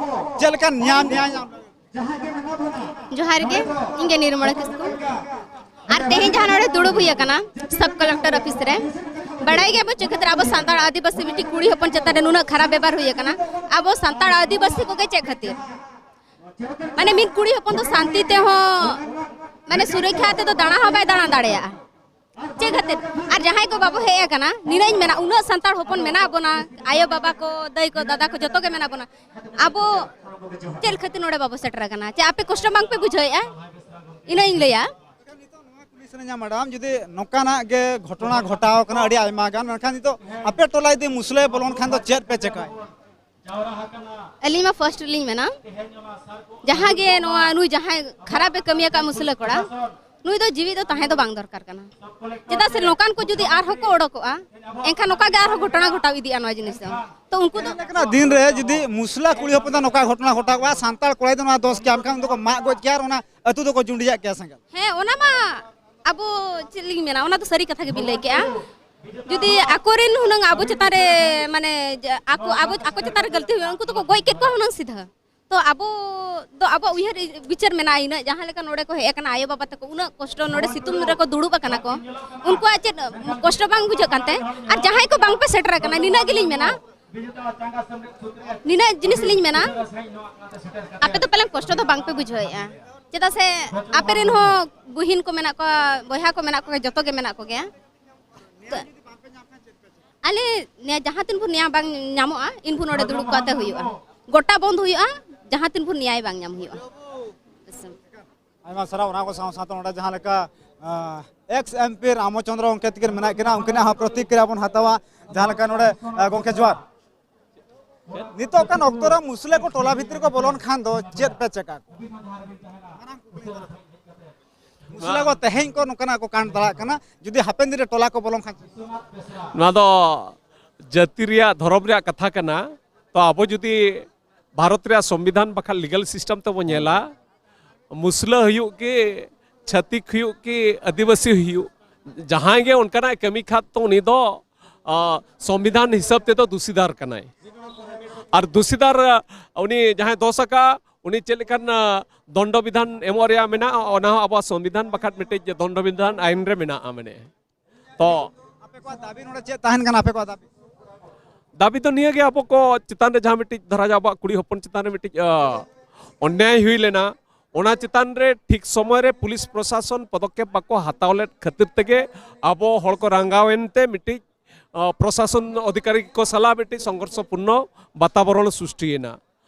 ᱪᱮᱫ ᱞᱮᱠᱟ ᱧᱟᱢ, ᱧᱟᱢ, ᱧᱟᱢ? ᱡᱚᱦᱟᱨ ᱜᱮ, ᱤᱧ ᱜᱮ ᱱᱤᱨᱢᱚᱞᱟ ᱠᱤᱥᱠᱩ᱾ ᱟᱨ ᱛᱮᱦᱮᱧ ᱡᱟᱦᱟᱸ ᱱᱚᱰᱮ ᱫᱩᱲᱩᱵ ᱦᱩᱭ ᱟᱠᱟᱱᱟ ᱥᱟᱵ ᱠᱟᱞᱮᱠᱴᱚᱨ ᱚᱯᱷᱤᱥ ᱨᱮ, ᱵᱟᱲᱟᱭ ᱜᱮᱭᱟᱵᱚ ᱪᱮᱫ ᱠᱷᱟᱹᱛᱤᱨ ᱟᱵᱚ ᱥᱟᱱᱛᱟᱲ ᱟᱹᱫᱤᱵᱟᱹᱥᱤ ᱢᱤᱫᱴᱤᱡ ᱠᱩᱲᱤ ᱦᱚᱯᱚᱱ ᱪᱮᱛᱟᱱ ᱨᱮ ᱱᱩᱱᱟᱹᱜ ᱠᱷᱟᱨᱟᱯ ᱵᱮᱵᱚᱦᱟᱨ ᱦᱩᱭ ᱟᱠᱟᱱᱟ? ᱟᱵᱚ ᱥᱟᱱᱛᱟᱲ ᱟᱹᱫᱤᱵᱟᱹᱥᱤ ᱠᱚᱜᱮ ᱪᱮᱫ ᱠᱷᱟᱹᱛᱤᱨ? ᱢᱟᱱᱮ ᱢᱤᱫ ᱠᱩᱲᱤ ᱦᱚᱯᱚᱱ ᱫᱚ ᱥᱟᱱᱛᱤ ᱛᱮᱦᱚᱸ ᱢᱟᱱᱮ ᱥᱩᱨᱚᱠᱠᱷᱟ ᱛᱮᱫᱚ ᱫᱟᱬᱟ ᱦᱚᱸ ᱵᱟᱭ ᱫᱟᱬᱟ ᱫᱟᱲᱮᱭᱟᱜᱼᱟ᱾ ᱪᱮᱫ ᱠᱷᱟᱹᱛᱤᱨ? ᱟᱨ ᱡᱟᱦᱟᱸᱭ ᱠᱚ ᱵᱟᱵᱚ ᱦᱮᱡ ᱟᱠᱟᱱᱟ, ᱱᱤᱱᱟᱹᱜ ᱤᱧ ᱢᱮᱱᱟ, ᱩᱱᱟᱹᱜ ᱥᱟᱱᱛᱟᱲ ᱦᱚᱯᱚᱱ ᱢᱮᱱᱟᱜ ᱵᱚᱱᱟ, ᱟᱭᱳ ᱵᱟᱵᱟ ᱠᱚ, ᱫᱟᱹᱭ ᱠᱚ, ᱫᱟᱫᱟ ᱠᱚ, ᱡᱚᱛᱚ ᱜᱮ ᱢᱮᱱᱟᱜ ᱵᱚᱱᱟ᱾ ᱟᱵᱚ ᱪᱮᱫ ᱠᱷᱟᱹᱛᱤᱨ ᱱᱚᱰᱮ ᱵᱟᱵᱚ ᱥᱮᱴᱮᱨ ᱟᱠᱟᱱᱟ? ᱪᱮ ᱟᱯᱮ ᱠᱚᱥᱴᱚ ᱵᱟᱝ ᱯᱮ ᱵᱩᱡᱷᱟᱹᱣᱮᱫᱼᱟ? ᱤᱱᱟᱹᱧ ᱞᱟᱹᱭᱟ᱾ ᱠᱩᱞᱤ ᱥᱟᱱᱟᱧᱟ ᱢᱮᱰᱟᱢ, ᱡᱩᱫᱤ ᱱᱚᱝᱠᱟᱱᱟᱜ ᱜᱮ ᱜᱷᱚᱴᱚᱱᱟ ᱜᱷᱚᱴᱟᱣ ᱠᱟᱱᱟ ᱟᱹᱰᱤ ᱟᱭᱢᱟ ᱜᱟᱱ, ᱢᱮᱱᱠᱷᱟᱱ ᱱᱤᱛᱚᱜ ᱟᱯᱮ ᱴᱚᱞᱟ ᱡᱩᱫᱤ ᱢᱩᱥᱞᱟᱹᱭ ᱵᱚᱞᱚᱱ ᱠᱷᱟᱱ ᱫᱚ ᱪᱮᱫ ᱯᱮ ᱪᱮᱠᱟᱭᱟ? ᱟᱹᱞᱤᱧ ᱢᱟ ᱯᱷᱟᱥᱴ ᱨᱮᱞᱤᱧ ᱢᱮᱱᱟ, ᱡᱟᱦᱟᱸ ᱜᱮ ᱱᱚᱣᱟ ᱱᱩᱭ ᱡᱟᱦᱟᱸᱭ ᱠᱷᱟᱨᱟᱯ ᱮ ᱠᱟᱹᱢᱤ ᱟᱠᱟᱫ ᱢᱩᱥᱞᱟᱹ ᱠᱚᱲᱟ, ᱱᱩᱭ ᱫᱚ ᱡᱤᱣᱤᱫ ᱫᱚ ᱛᱟᱦᱮᱸ ᱫᱚ ᱵᱟᱝ ᱫᱚᱨᱠᱟᱨ ᱠᱟᱱᱟ᱾ ᱪᱮᱫᱟᱜ ᱥᱮ ᱱᱚᱝᱠᱟᱱ ᱠᱚ ᱡᱩᱫᱤ ᱟᱨᱦᱚᱸ ᱠᱚ ᱚᱰᱚᱠᱚᱜᱼᱟ, ᱮᱱᱠᱷᱟᱱ ᱱᱚᱝᱠᱟ ᱜᱮ ᱟᱨᱦᱚᱸ ᱜᱷᱚᱴᱚᱱᱟ ᱜᱷᱚᱴᱟᱣ ᱤᱫᱤᱜᱼᱟ ᱱᱚᱣᱟ ᱡᱤᱱᱤᱥ ᱫᱚ᱾ ᱛᱚ ᱩᱱᱠᱩ ᱫᱚ ᱞᱮᱠᱟᱱᱟᱜ ᱫᱤᱱ ᱨᱮ ᱡᱩᱫᱤ ᱢᱩᱥᱞᱟᱹ ᱠᱩᱲᱤ ᱦᱚᱯᱚᱱ ᱫᱚ ᱱᱚᱝᱠᱟ ᱜᱷᱚᱴᱚᱱᱟ ᱜᱷᱚᱴᱟᱣ ᱠᱚᱜᱼᱟ, ᱥᱟᱱᱛᱟᱲ ᱠᱚᱲᱟ ᱫᱚ ᱱᱚᱣᱟ ᱫᱚᱥ ᱜᱮᱭᱟ, ᱮᱱᱠᱷᱟᱱ ᱩᱱᱠᱩ ᱫᱚᱠᱚ ᱢᱟᱜ ᱜᱚᱡ ᱠᱮᱭᱟ ᱟᱨ ᱚᱱᱟ ᱟᱹᱛᱩ ᱫᱚᱠᱚ ᱡᱩᱸᱰᱤᱭᱟᱜ ᱠᱮᱭᱟ ᱥᱮᱸᱜᱮᱞ᱾ ᱦᱮᱸ, ᱚᱱᱟ ᱢᱟ ᱟᱵᱚ ᱪᱮᱫ ᱞᱤᱧ ᱢᱮᱱᱟ, ᱚᱱᱟ ᱫᱚ ᱥᱟᱹᱨᱤ ᱠᱟᱛᱷᱟ ᱜᱮᱵᱤᱱ ᱞᱟᱹᱭ ᱠᱮᱜᱼᱟ᱾ ᱡᱩᱫᱤ ᱟᱠᱚᱨᱮᱱ ᱦᱩᱱᱟᱹᱝ ᱟᱵᱚ ᱪᱮᱛᱟᱱ ᱨᱮ, ᱢᱟᱱᱮ, ᱡᱟ-, ᱟᱠᱚ, ᱟᱵᱚ, ᱟᱠᱚ ᱪᱮᱛᱟᱱ ᱨᱮ ᱜᱟᱹᱞᱛᱤ ᱦᱩᱭᱩᱜᱼᱟ, ᱩᱱᱠᱩ ᱫᱚᱠᱚ ᱜᱚᱡ ᱠᱮᱫ ᱠᱚᱣᱟ ᱦᱩᱱᱟᱹᱝ ᱥᱤᱫᱷᱟᱹ᱾ ᱛᱚ ᱟᱵᱚ ᱫᱚ ᱟᱵᱚᱣᱟᱜ ᱩᱭᱦᱟᱹᱨ ᱵᱤᱪᱟᱹᱨ ᱢᱮᱱᱟᱜᱼᱟ, ᱤᱱᱟᱹᱜ ᱡᱟᱦᱟᱸ ᱞᱮᱠᱟ ᱱᱚᱰᱮ ᱠᱚ ᱦᱮᱡ ᱟᱠᱟᱱᱟ, ᱟᱭᱳ ᱵᱟᱵᱟ ᱛᱟᱠᱚ ᱩᱱᱟᱹᱜ ᱠᱚᱥᱴᱚ ᱱᱚᱰᱮ ᱥᱤᱛᱩᱝ ᱨᱮᱠᱚ ᱫᱩᱲᱩᱵ ᱟᱠᱟᱱᱟ ᱠᱚ, ᱩᱱᱠᱩᱣᱟᱜ ᱪᱮᱫ ᱠᱚᱥᱴᱚ ᱵᱟᱝ ᱵᱩᱡᱷᱟᱹᱜ ᱠᱟᱱᱛᱮ? ᱟᱨ ᱡᱟᱦᱟᱸᱭ ᱠᱚ ᱵᱟᱝ ᱯᱮ ᱥᱮᱴᱮᱨ ᱟᱠᱟᱱᱟ, ᱱᱤᱱᱟᱹᱜ ᱜᱮᱞᱤᱧ ᱢᱮᱱᱟ, ᱱᱤᱱᱟᱹᱜ ᱡᱤᱱᱤᱥ ᱞᱤᱧ ᱢᱮᱱᱟ, ᱟᱯᱮ ᱫᱚ ᱯᱟᱞᱮᱱ ᱠᱚᱥᱴᱚ ᱫᱚ ᱵᱟᱝ ᱯᱮ ᱵᱩᱡᱷᱟᱹᱣᱮᱫᱼᱟ, ᱪᱮᱫᱟᱜ ᱥᱮ ᱟᱯᱮ ᱨᱮᱱ ᱦᱚᱸ ᱵᱩᱦᱤᱱ ᱠᱚ ᱢᱮᱱᱟᱜ ᱠᱚᱣᱟ, ᱵᱚᱭᱦᱟ ᱠᱚ ᱢᱮᱱᱟᱜ ᱠᱚᱜᱮᱭᱟ, ᱡᱚᱛᱚ ᱜᱮ ᱢᱮᱱᱟᱜ ᱠᱚᱜᱮᱭᱟ᱾ ᱛᱚ, ᱟᱞᱮ ᱱᱤᱭᱟᱹ ᱡᱟᱦᱟᱸ ᱛᱤᱱ ᱵᱷᱳᱨ ᱱᱮᱭᱟ ᱵᱟᱝ ᱧᱟᱢᱚᱜᱼᱟ, ᱤᱱ ᱵᱷᱳᱨ ᱱᱚᱰᱮ ᱫᱩᱲᱩᱵ ᱠᱟᱛᱮ ᱦᱩᱭᱩᱜᱼᱟ, ᱜᱚᱴᱟ ᱵᱚᱱᱫ ᱦᱩᱭᱩᱜᱼᱟ, ᱡᱟᱦᱟᱸ ᱛᱤᱱ ᱵᱷᱳᱨ ᱱᱮᱭᱟᱭ ᱵᱟᱝ ᱧᱟᱢ ᱦᱩᱭᱩᱜᱼᱟ᱾ ᱟᱭᱢᱟ ᱥᱟᱨᱦᱟᱣ᱾ ᱚᱱᱟ ᱠᱚ ᱥᱟᱶ ᱥᱟᱶᱛᱮ ᱱᱚᱰᱮ ᱡᱟᱦᱟᱸ ᱞᱮᱠᱟ, ᱟᱸ, ᱮᱠᱥ ᱮᱢ ᱯᱤ ᱨᱟᱢᱚᱪᱚᱸᱫᱽᱨᱚ ᱜᱚᱢᱠᱮ ᱛᱤᱠᱤᱱ ᱢᱮᱱᱟᱜ ᱠᱤᱱᱟ, ᱩᱱᱠᱤᱱᱟᱜ ᱦᱚᱸ ᱯᱨᱚᱛᱤᱠᱨᱤᱭᱟ ᱵᱚᱱ ᱦᱟᱛᱟᱣᱟ᱾ ᱡᱟᱦᱟᱸ ᱞᱮᱠᱟ ᱱᱚᱰᱮ, ᱟᱸ, ᱜᱚᱢᱠᱮ ᱡᱚᱦᱟᱨ᱾ ᱱᱤᱛᱚᱜ ᱠᱟᱱ ᱚᱠᱛᱚ ᱨᱮ ᱢᱩᱥᱞᱟᱹ ᱠᱚ ᱴᱚᱞᱟ ᱵᱷᱤᱛᱨᱤ ᱠᱚ ᱵᱚᱞᱚᱱ ᱠᱷᱟᱱ ᱫᱚ ᱪᱮᱫ ᱯᱮ ᱪᱮᱠᱟ ᱠᱚᱣᱟ? ᱢᱩᱥᱞᱟᱹ ᱠᱚ ᱛᱮᱦᱮᱧ ᱠᱚ ᱱᱚᱝᱠᱟᱱᱟᱜ ᱠᱚ ᱠᱟᱱᱰ ᱫᱟᱲᱮᱭᱟᱜ ᱠᱟᱱᱟ, ᱡᱩᱫᱤ ᱦᱟᱯᱮᱱ ᱫᱤᱱ ᱨᱮ ᱴᱚᱞᱟ ᱠᱚ ᱵᱚᱞᱚᱱ ᱠᱷᱟᱱ? ᱱᱚᱣᱟ ᱫᱚ ᱡᱟᱹᱛᱤ ᱨᱮᱭᱟᱜ, ᱫᱷᱚᱨᱚᱢ ᱨᱮᱭᱟᱜ ᱠᱟᱛᱷᱟ ᱠᱟᱱᱟ᱾ ᱛᱚ ᱟᱵᱚ ᱡᱩᱫᱤ ᱵᱷᱟᱨᱚᱛ ᱨᱮᱭᱟᱜ ᱥᱚᱝᱵᱤᱫᱷᱟᱱ ᱵᱟᱠᱷᱟᱱ ᱞᱤᱜᱟᱞ ᱥᱤᱥᱴᱮᱢ ᱛᱮᱵᱚᱱ ᱧᱮᱞᱟ, ᱢᱩᱥᱞᱟᱹ ᱦᱩᱭᱩᱜ ᱠᱤ, ᱪᱷᱟᱹᱛᱤᱠ ᱦᱩᱭᱩᱜ ᱠᱤ, ᱟᱹᱫᱤᱵᱟᱹᱥᱤ ᱦᱩᱭᱩᱜ, ᱡᱟᱦᱟᱸᱭ ᱜᱮ ᱚᱱᱠᱟᱱᱟᱜ ᱠᱟᱹᱢᱤ ᱠᱷᱟᱱ ᱛᱚ ᱩᱱᱤ ᱫᱚ, ᱟ, ᱥᱚᱝᱵᱤᱫᱷᱟᱱ ᱦᱤᱥᱟᱹᱵ ᱛᱮᱫᱚ ᱫᱩᱥᱤᱫᱟᱨ ᱠᱟᱱᱟᱭ᱾ ᱟᱨ ᱫᱩᱥᱤᱫᱟᱨ, ᱟ, ᱩᱱᱤ ᱡᱟᱦᱟᱸᱭ ᱫᱚᱥ ᱟᱠᱟᱫ, ᱩᱱᱤ ᱪᱮᱫ ᱞᱮᱠᱟᱱ, ᱟ, ᱫᱚᱱᱰᱚ ᱵᱤᱫᱷᱟᱱ ᱮᱢᱚᱜ ᱨᱮᱭᱟᱜ ᱢᱮᱱᱟᱜᱼᱟ, ᱚᱱᱟ ᱦᱚᱸ ᱟᱵᱚᱣᱟᱜ ᱥᱚᱝᱵᱤᱫᱷᱟᱱ ᱵᱟᱠᱷᱟᱱ ᱢᱤᱫᱴᱮᱡ ᱫᱚᱱᱰᱚ ᱵᱤᱫᱷᱟᱱ ᱟᱭᱤᱱ ᱨᱮ ᱢᱮᱱᱟᱜᱼᱟ᱾ ᱢᱟᱱᱮ ᱛᱚ ᱟᱯᱮ ᱠᱚᱣᱟᱜ ᱫᱟᱹᱵᱤ ᱱᱚᱰᱮ ᱪᱮᱫ ᱛᱟᱦᱮᱱ ᱠᱟᱱᱟ? ᱟᱯᱮ ᱠᱚᱣᱟᱜ ᱫᱟᱹᱵᱤ? ᱫᱟᱹᱵᱤ ᱫᱚ ᱱᱤᱭᱟᱹ ᱜᱮ, ᱟᱵᱚ ᱠᱚ ᱪᱮᱛᱟᱱ ᱨᱮ ᱡᱟᱦᱟᱸ ᱢᱤᱫᱴᱤᱡ ᱫᱷᱟᱨᱟ ᱟᱵᱚᱣᱟᱜ ᱠᱩᱲᱤ ᱦᱚᱯᱚᱱ ᱪᱮᱛᱟᱱ ᱨᱮ ᱢᱤᱫᱴᱤᱡ, ᱟ, ᱚᱱᱱᱭᱟᱭ ᱦᱩᱭ ᱞᱮᱱᱟ, ᱚᱱᱟ ᱪᱮᱛᱟᱱ ᱨᱮ ᱴᱷᱤᱠ ᱥᱚᱢᱚᱭ ᱨᱮ ᱯᱩᱞᱤᱥ ᱯᱨᱚᱥᱟᱥᱚᱱ ᱯᱚᱫᱚᱠᱷᱮᱯ ᱵᱟᱠᱚ ᱦᱟᱛᱟᱣ ᱞᱮᱫ ᱠᱷᱟᱹᱛᱤᱨ ᱛᱮᱜᱮ ᱟᱵᱚ ᱦᱚᱲ ᱠᱚ ᱨᱟᱸᱜᱟᱣ ᱮᱱᱛᱮ ᱢᱤᱫᱴᱤᱡ, ᱟ, ᱯᱨᱚᱥᱟᱥᱚᱱ ᱚᱫᱷᱤᱠᱟᱨᱤ ᱠᱚ ᱥᱟᱞᱟᱜ ᱢᱤᱫᱴᱤᱡ ᱥᱚᱝᱜᱷᱚᱨᱥᱚᱯᱩᱨᱱᱚ ᱵᱟᱛᱟᱵᱚᱨᱚᱱ ᱥᱨᱤᱥᱴᱤᱭᱮᱱᱟ᱾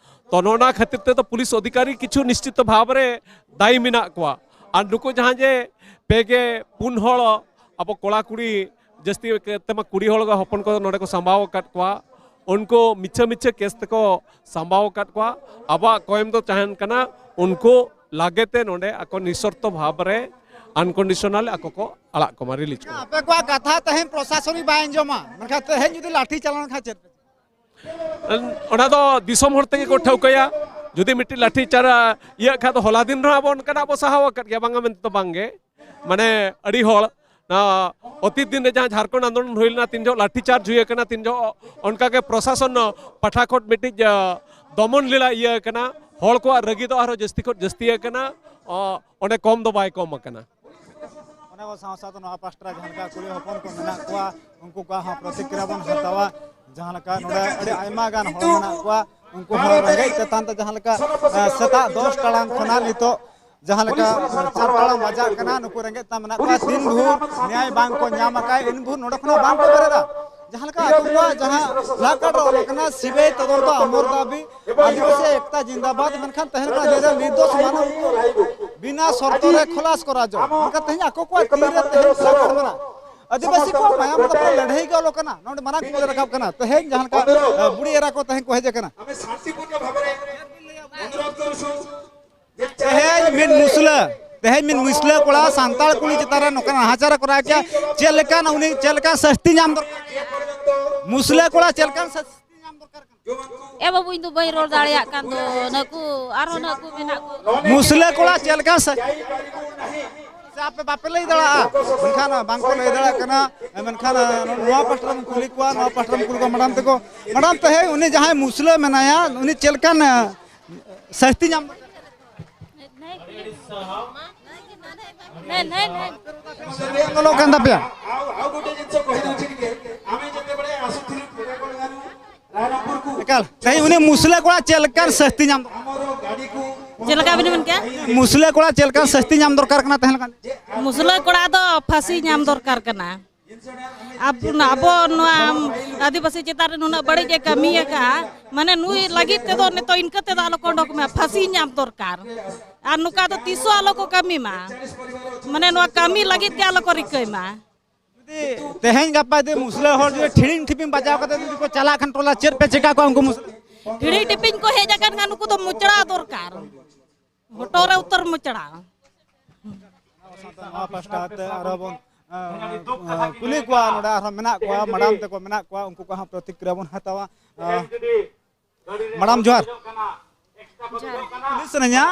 ᱛᱚ, ᱱᱚᱜᱼᱚ ᱱᱟ ᱠᱷᱟᱹᱛᱤᱨ ᱛᱮᱫᱚ ᱯᱩᱞᱤᱥ ᱚᱫᱷᱤᱠᱟᱨᱤ ᱠᱤᱪᱷᱩ ᱱᱤᱥᱪᱤᱛ ᱵᱷᱟᱵᱽ ᱨᱮ ᱫᱟᱭᱤ ᱢᱮᱱᱟᱜ ᱠᱚᱣᱟ᱾ ᱟᱨ ᱱᱩᱠᱩ ᱡᱟᱦᱟᱸ ᱡᱮ ᱯᱮ ᱜᱮ ᱯᱩᱱ ᱦᱚᱲ ᱟᱵᱚ ᱠᱚᱲᱟ ᱠᱩᱲᱤ ᱡᱟᱹᱥᱛᱤ ᱠᱟᱛᱮ ᱢᱟ ᱠᱩᱲᱤ ᱦᱚᱲ ᱜᱮ ᱦᱚᱯᱚᱱ ᱠᱚ ᱱᱚᱰᱮ ᱠᱚ ᱥᱟᱢᱵᱟᱣ ᱟᱠᱟᱫ ᱠᱚᱣᱟ, ᱩᱱᱠᱩ ᱢᱤᱪᱷᱟᱹ ᱢᱤᱪᱷᱟᱹ ᱠᱮᱥ ᱛᱮᱠᱚ ᱥᱟᱢᱵᱟᱣ ᱟᱠᱟᱫ ᱠᱚᱣᱟ᱾ ᱟᱵᱚᱣᱟᱜ ᱠᱚᱭᱮᱢ ᱫᱚ ᱛᱟᱦᱮᱱ ᱠᱟᱱᱟ ᱩᱱᱠᱩ ᱞᱟᱜᱮ ᱛᱮ ᱱᱚᱰᱮ ᱟᱠᱚ ᱱᱤᱥᱚᱨᱛᱚ ᱵᱷᱟᱵᱽ ᱨᱮ ᱟᱱᱠᱚᱱᱰᱤᱥᱚᱱᱟᱞ ᱟᱠᱚ ᱠᱚ ᱟᱲᱟᱜ ᱠᱚᱢᱟ, ᱨᱤᱞᱤᱡᱽ ᱠᱚᱢᱟ᱾ ᱟᱯᱮ ᱠᱚᱣᱟᱜ ᱠᱟᱛᱷᱟ ᱛᱮᱦᱮᱧ ᱯᱨᱚᱥᱟᱥᱚᱱᱤᱠ ᱵᱟᱭ ᱟᱸᱡᱚᱢᱟ, ᱢᱮᱱᱠᱷᱟᱱ ᱛᱮᱦᱮᱧ ᱡᱩᱫᱤ ᱞᱟᱴᱷᱤ ᱪᱟᱞᱟᱣ ᱞᱮᱱᱠᱷᱟᱱ ᱪᱮᱫ? ᱚᱱᱟ ᱫᱚ ᱫᱤᱥᱚᱢ ᱦᱚᱲ ᱛᱮᱜᱮ ᱠᱚ ᱴᱷᱟᱹᱣᱠᱟᱹᱭᱟ᱾ ᱡᱩᱫᱤ ᱢᱤᱫᱴᱤᱡ ᱞᱟᱴᱷᱤ ᱪᱟᱨᱟ ᱤᱭᱟᱹᱜ ᱠᱷᱟᱱ ᱫᱚ, ᱦᱚᱞᱟ ᱫᱤᱱ ᱨᱮᱦᱚᱸ ᱟᱵᱚ ᱚᱱᱠᱟᱱᱟᱜ ᱵᱚ ᱥᱟᱦᱟᱣ ᱟᱠᱟᱫ ᱜᱮᱭᱟ, ᱵᱟᱝᱟ ᱢᱮᱱᱛᱮ ᱫᱚ ᱵᱟᱝ ᱜᱮ᱾ ᱢᱟᱱᱮ ᱟᱹᱰᱤ ᱦᱚᱲ, ᱱᱚᱣᱟ ᱚᱛᱤᱛ ᱫᱤᱱ ᱨᱮ ᱡᱟᱦᱟᱸ ᱡᱷᱟᱲᱠᱷᱚᱸᱰ ᱟᱱᱫᱳᱞᱚᱱ ᱦᱩᱭ ᱞᱮᱱᱟ, ᱛᱤᱱ ᱡᱚᱦᱚᱜ ᱞᱟᱴᱷᱤ ᱪᱟᱨᱡᱽ ᱦᱩᱭ ᱟᱠᱟᱱᱟ, ᱛᱤᱱ ᱡᱚᱦᱚᱜ ᱚᱱᱠᱟ ᱜᱮ ᱯᱨᱚᱥᱟᱥᱚᱱ ᱯᱟᱦᱴᱟ ᱠᱷᱚᱱ ᱢᱤᱫᱴᱤᱡ, ᱟ, ᱫᱚᱢᱚᱱ ᱞᱤᱞᱟ ᱤᱭᱟᱹ ᱟᱠᱟᱱᱟ, ᱦᱚᱲ ᱠᱚᱣᱟᱜ ᱨᱟᱹᱜᱤ ᱫᱚ ᱟᱨᱦᱚᱸ ᱡᱟᱹᱥᱛᱤ ᱠᱷᱚᱱ ᱡᱟᱹᱥᱛᱤ ᱟᱠᱟᱱᱟ᱾ ᱚ, ᱚᱸᱰᱮ ᱠᱚᱢ ᱫᱚ ᱵᱟᱭ ᱠᱚᱢ ᱟᱠᱟᱱᱟ᱾ ᱚᱱᱟ ᱠᱚ ᱥᱟᱶ ᱥᱟᱶᱛᱮ ᱱᱚᱣᱟ ᱯᱟᱥᱴᱟ ᱨᱮ ᱡᱟᱦᱟᱸ ᱞᱮᱠᱟ ᱠᱩᱲᱤ ᱦᱚᱯᱚᱱ ᱠᱚ ᱢᱮᱱᱟᱜ ᱠᱚᱣᱟ, ᱩᱱᱠᱩ ᱠᱚᱣᱟᱜ ᱦᱚᱸ ᱯᱨᱚᱛᱤᱠᱨᱤᱭᱟ ᱵᱚᱱ ᱦᱟᱛᱟᱣᱟ᱾ ᱡᱟᱦᱟᱸ ᱞᱮᱠᱟ ᱱᱚᱰᱮ ᱟᱹᱰᱤ ᱟᱭᱢᱟ ᱜᱟᱱ ᱦᱚᱲ ᱢᱮᱱᱟᱜ ᱠᱚᱣᱟ, ᱩᱱᱠᱩ ᱦᱚᱸ ᱨᱮᱸᱜᱮᱡ ᱛᱮᱛᱟᱝ ᱛᱮ ᱡᱟᱦᱟᱸ ᱞᱮᱠᱟ, ᱮ, ᱥᱮᱛᱟᱜ ᱫᱚᱥ ᱴᱟᱲᱟᱝ ᱠᱷᱚᱱᱟᱜ ᱱᱤᱛᱚᱜ ᱡᱟᱦᱟᱸ ᱞᱮᱠᱟ ᱪᱟᱨ ᱴᱟᱲᱟᱝ ᱵᱟᱡᱟᱜ ᱠᱟᱱᱟ, ᱱᱩᱠᱩ ᱨᱮᱸᱜᱮᱡ ᱛᱮ ᱢᱮᱱᱟᱜ ᱠᱚᱣᱟ᱾ ᱛᱤᱱ ᱵᱷᱳᱨ ᱱᱮᱭᱟᱭ ᱵᱟᱝ ᱠᱚ ᱧᱟᱢ ᱟᱠᱟᱫ, ᱤᱱ ᱵᱷᱳᱨ ᱱᱚᱰᱮ ᱠᱷᱚᱱᱟᱜ ᱵᱟᱝ ᱠᱚ ᱵᱮᱨᱮᱫᱟ᱾ ᱡᱟᱦᱟᱸ ᱞᱮᱠᱟ ᱟᱠᱚ ᱠᱚᱣᱟᱜ ᱡᱟᱦᱟᱸ ᱯᱞᱟᱠᱟᱨᱰ ᱨᱮ ᱚᱞ ᱟᱠᱟᱱᱟ, "ᱥᱤᱵᱟᱹᱭ ᱛᱚᱫᱚᱱᱛᱚ ᱟᱢᱚᱨ ᱫᱟᱵᱤ, ᱟᱹᱫᱤᱵᱟᱹᱥᱤ ᱮᱠᱛᱟ ᱡᱤᱱᱫᱟᱵᱟᱫ", ᱢᱮᱱᱠᱷᱟᱱ ᱛᱮᱦᱮᱧ ᱠᱷᱚᱱᱟᱜ ᱫᱤᱱ ᱨᱮ ᱱᱤᱨᱫᱳᱥ ᱢᱟᱱᱚᱵ ᱵᱤᱱᱟ ᱥᱚᱨᱛᱚ ᱨᱮ ᱠᱷᱚᱞᱟᱥ ᱠᱚᱨᱟ ᱡᱚ᱾ ᱢᱮᱱᱠᱷᱟᱱ ᱛᱮᱦᱮᱧ ᱟᱠᱚ ᱠᱚᱣᱟᱜ ᱛᱤ ᱨᱮ ᱛᱮᱦᱮᱧ ᱯᱞᱟᱠᱟᱨᱰ ᱢᱮᱱᱟᱜᱼᱟ᱾ ᱟᱹᱫᱤᱵᱟᱹᱥᱤ ᱠᱚᱣᱟᱜ ᱢᱟᱭᱟᱢ ᱫᱚ ᱯᱩᱨᱟᱹ ᱞᱟᱹᱲᱦᱟᱹᱭ ᱜᱮ ᱚᱞᱚᱜ ᱠᱟᱱᱟ᱾ ᱱᱚᱰᱮ ᱢᱟᱨᱟᱝ ᱠᱚᱞᱮ ᱨᱟᱠᱟᱵ ᱠᱟᱱᱟ᱾ ᱛᱮᱦᱮᱧ ᱡᱟᱦᱟᱸ ᱞᱮᱠᱟ, ᱮ, ᱵᱩᱲᱦᱤ ᱮᱨᱟ ᱠᱚ ᱛᱮᱦᱮᱧ ᱠᱚ ᱦᱮᱡ ᱟᱠᱟᱱᱟ᱾ ᱛᱮᱦᱮᱧ ᱢᱤᱫ ᱢᱩᱥᱞᱟᱹ, ᱛᱮᱦᱮᱧ ᱢᱤᱫ ᱢᱩᱥᱞᱟᱹ ᱠᱚᱲᱟ ᱥᱟᱱᱛᱟᱲ ᱠᱩᱲᱤ ᱪᱮᱛᱟᱱ ᱨᱮ ᱱᱚᱝᱠᱟᱱ ᱱᱟᱦᱟᱪᱟᱨ ᱮ ᱠᱚᱨᱟᱣ ᱠᱮᱭᱟ᱾ ᱪᱮᱫ ᱞᱮᱠᱟᱱ ᱩᱱᱤ, ᱪᱮᱫ ᱞᱮᱠᱟᱱ ᱥᱟᱹᱥᱛᱤ ᱧᱟᱢ ᱫᱚᱨᱠᱟᱨ? ᱢᱩᱥᱞᱟᱹ ᱠᱚᱲᱟ ᱪᱮᱫ ᱞᱮᱠᱟᱱ ᱥᱟᱹᱥᱛᱤ ᱧᱟᱢ ᱫᱚᱨᱠᱟᱨ ᱠᱟᱱᱟ? ᱮ ᱵᱟᱹᱵᱩ, ᱤᱧ ᱫᱚ ᱵᱟᱹᱧ ᱨᱚᱲ ᱫᱟᱲᱮᱭᱟᱜ ᱠᱟᱱ ᱫᱚ᱾ ᱱᱟᱹᱠᱩ, ᱟᱨᱦᱚᱸ ᱱᱟᱹᱠᱩ ᱢᱮᱱᱟᱜ ᱠᱚ᱾ ᱢᱩᱥᱞᱟᱹ ᱠᱚᱲᱟ ᱪᱮᱫ ᱞᱮᱠᱟᱱ ᱥᱟ-, ᱥᱮ ᱟᱯᱮ ᱵᱟᱯᱮ ᱞᱟᱹᱭ ᱫᱟᱲᱮᱭᱟᱜᱼᱟ? ᱢᱮᱱᱠᱷᱟᱱ ᱵᱟᱝᱠᱚ ᱞᱟᱹᱭ ᱫᱟᱲᱮᱭᱟᱜ ᱠᱟᱱᱟ᱾ ᱢᱮᱱᱠᱷᱟᱱ ᱱᱚᱣᱟ ᱯᱟᱥᱴᱟ ᱨᱮᱢ ᱠᱩᱞᱤ ᱠᱚᱣᱟ, ᱱᱚᱣᱟ ᱯᱟᱥᱴᱟ ᱨᱮᱢ ᱠᱩᱞᱤ ᱠᱚᱣᱟ, ᱢᱮᱰᱟᱢ ᱛᱟᱠᱚ, ᱢᱮᱰᱟᱢ ᱛᱮᱦᱮᱧ ᱩᱱᱤ ᱡᱟᱦᱟᱸᱭ ᱢᱩᱥᱞᱟᱹ ᱢᱮᱱᱟᱭᱟ, ᱩᱱᱤ ᱪᱮᱫ ᱞᱮᱠᱟᱱ ᱥᱟᱹᱥᱛᱤ ᱧᱟᱢ ᱫᱚᱨᱠᱟᱨ? ᱟᱸᱫᱳᱞᱚᱱ ᱠᱟᱱ ᱛᱟᱯᱮᱭᱟ? ᱮᱠᱟᱞ, ᱛᱮᱦᱮᱧ ᱩᱱᱤ ᱢᱩᱥᱞᱟᱹ ᱠᱚᱲᱟ ᱪᱮᱫ ᱞᱮᱠᱟᱱ ᱥᱟᱹᱥᱛᱤ ᱧᱟᱢ ᱫᱚᱨᱠᱟᱨ? ᱪᱮᱫ ᱞᱮᱠᱟ ᱵᱤᱱ ᱢᱮᱱ ᱠᱮᱜᱼᱟ? ᱢᱩᱥᱞᱟᱹ ᱠᱚᱲᱟ ᱪᱮᱫ ᱞᱮᱠᱟᱱ ᱥᱟᱹᱥᱛᱤ ᱧᱟᱢ ᱫᱚᱨᱠᱟᱨ ᱠᱟᱱᱟ ᱛᱟᱦᱮᱸ ᱞᱮᱠᱟᱱ? ᱢᱩᱥᱞᱟᱹ ᱠᱚᱲᱟ ᱫᱚ ᱯᱷᱟᱹᱥᱤ ᱧᱟᱢ ᱫᱚᱨᱠᱟᱨ ᱠᱟᱱᱟ᱾ ᱟᱵ-, ᱟᱵᱚ ᱱᱚᱣᱟ ᱟᱹᱫᱤᱵᱟᱹᱥᱤ ᱪᱮᱛᱟᱱ ᱨᱮ ᱱᱩᱱᱟᱹᱜ ᱵᱟᱹᱲᱤᱡ ᱮ ᱠᱟᱹᱢᱤ ᱟᱠᱟᱫᱼᱟ, ᱢᱟᱱᱮ ᱱᱩᱭ ᱞᱟᱹᱜᱤᱫ ᱛᱮᱫᱚ ᱱᱤᱛᱚᱜ ᱤᱱᱠᱟᱹ ᱛᱮᱫᱚ ᱟᱞᱚ ᱠᱚ ᱚᱰᱚᱠ ᱢᱟ, ᱯᱷᱟᱹᱥᱤ ᱧᱟᱢ ᱫᱚᱨᱠᱟᱨ᱾ ᱟᱨ ᱱᱚᱝᱠᱟ ᱫᱚ ᱛᱤᱥ ᱦᱚᱸ ᱟᱞᱚ ᱠᱚ ᱠᱟᱹᱢᱤ ᱢᱟ, ᱢᱟᱱᱮ ᱱᱚᱣᱟ ᱠᱟᱹᱢᱤ ᱞᱟᱹᱜᱤᱫ ᱜᱮ ᱟᱞᱚ ᱠᱚ ᱨᱤᱠᱟᱹᱭ ᱢᱟ᱾ ᱡᱩᱫᱤ ᱛᱮᱦᱮᱧ ᱜᱟᱯᱟ ᱡᱩᱫᱤ ᱢᱩᱥᱞᱟᱹ ᱦᱚᱲ ᱡᱩᱫᱤ ᱴᱷᱤᱲᱤᱝ ᱴᱷᱤᱯᱤᱝ ᱵᱟᱡᱟᱣ ᱠᱟᱛᱮ ᱡᱩᱫᱤ ᱠᱚ ᱪᱟᱞᱟᱜ ᱠᱷᱟᱱ ᱴᱚᱞᱟ, ᱪᱮᱫ ᱯᱮ ᱪᱮᱠᱟ ᱠᱚᱣᱟ ᱩᱱᱠᱩ ᱢᱩᱥᱞᱟᱹ? ᱴᱷᱤᱲᱤᱝ ᱴᱷᱤᱯᱤᱝ ᱠᱚ ᱦᱮᱡ ᱟᱠᱟᱱ ᱠᱷᱟᱱ ᱱᱩᱠᱩ ᱫᱚ ᱢᱚᱪᱲᱟ ᱫᱚᱨᱠᱟᱨ, ᱦᱚᱴᱚᱜ ᱨᱮ ᱩᱛᱟᱹᱨ ᱢᱚᱪᱲᱟ᱾ ᱱᱚᱣᱟ ᱯᱟᱥᱴᱟ ᱛᱮ ᱟᱨᱦᱚᱸ ᱵᱚᱱ, ᱟᱸ, ᱟᱸ, ᱠᱩᱞᱤ ᱠᱚᱣᱟ, ᱱᱚᱰᱮ ᱟᱨᱦᱚᱸ ᱢᱮᱱᱟᱜ ᱠᱚᱣᱟ, ᱢᱟᱰᱟᱢ ᱛᱮᱠᱚ ᱢᱮᱱᱟᱜ ᱠᱚᱣᱟ, ᱩᱱᱠᱩ ᱠᱚᱣᱟᱜ ᱦᱚᱸ ᱯᱨᱚᱛᱤᱠᱨᱤᱭᱟ ᱵᱚᱱ ᱦᱟᱛᱟᱣᱟ᱾ ᱟᱸ, ᱢᱟᱰᱟᱢ ᱡᱚᱦᱟᱨ᱾ ᱡᱚᱦᱟᱨ᱾ ᱠᱩᱞᱤ ᱥᱟᱱᱟᱧᱟ,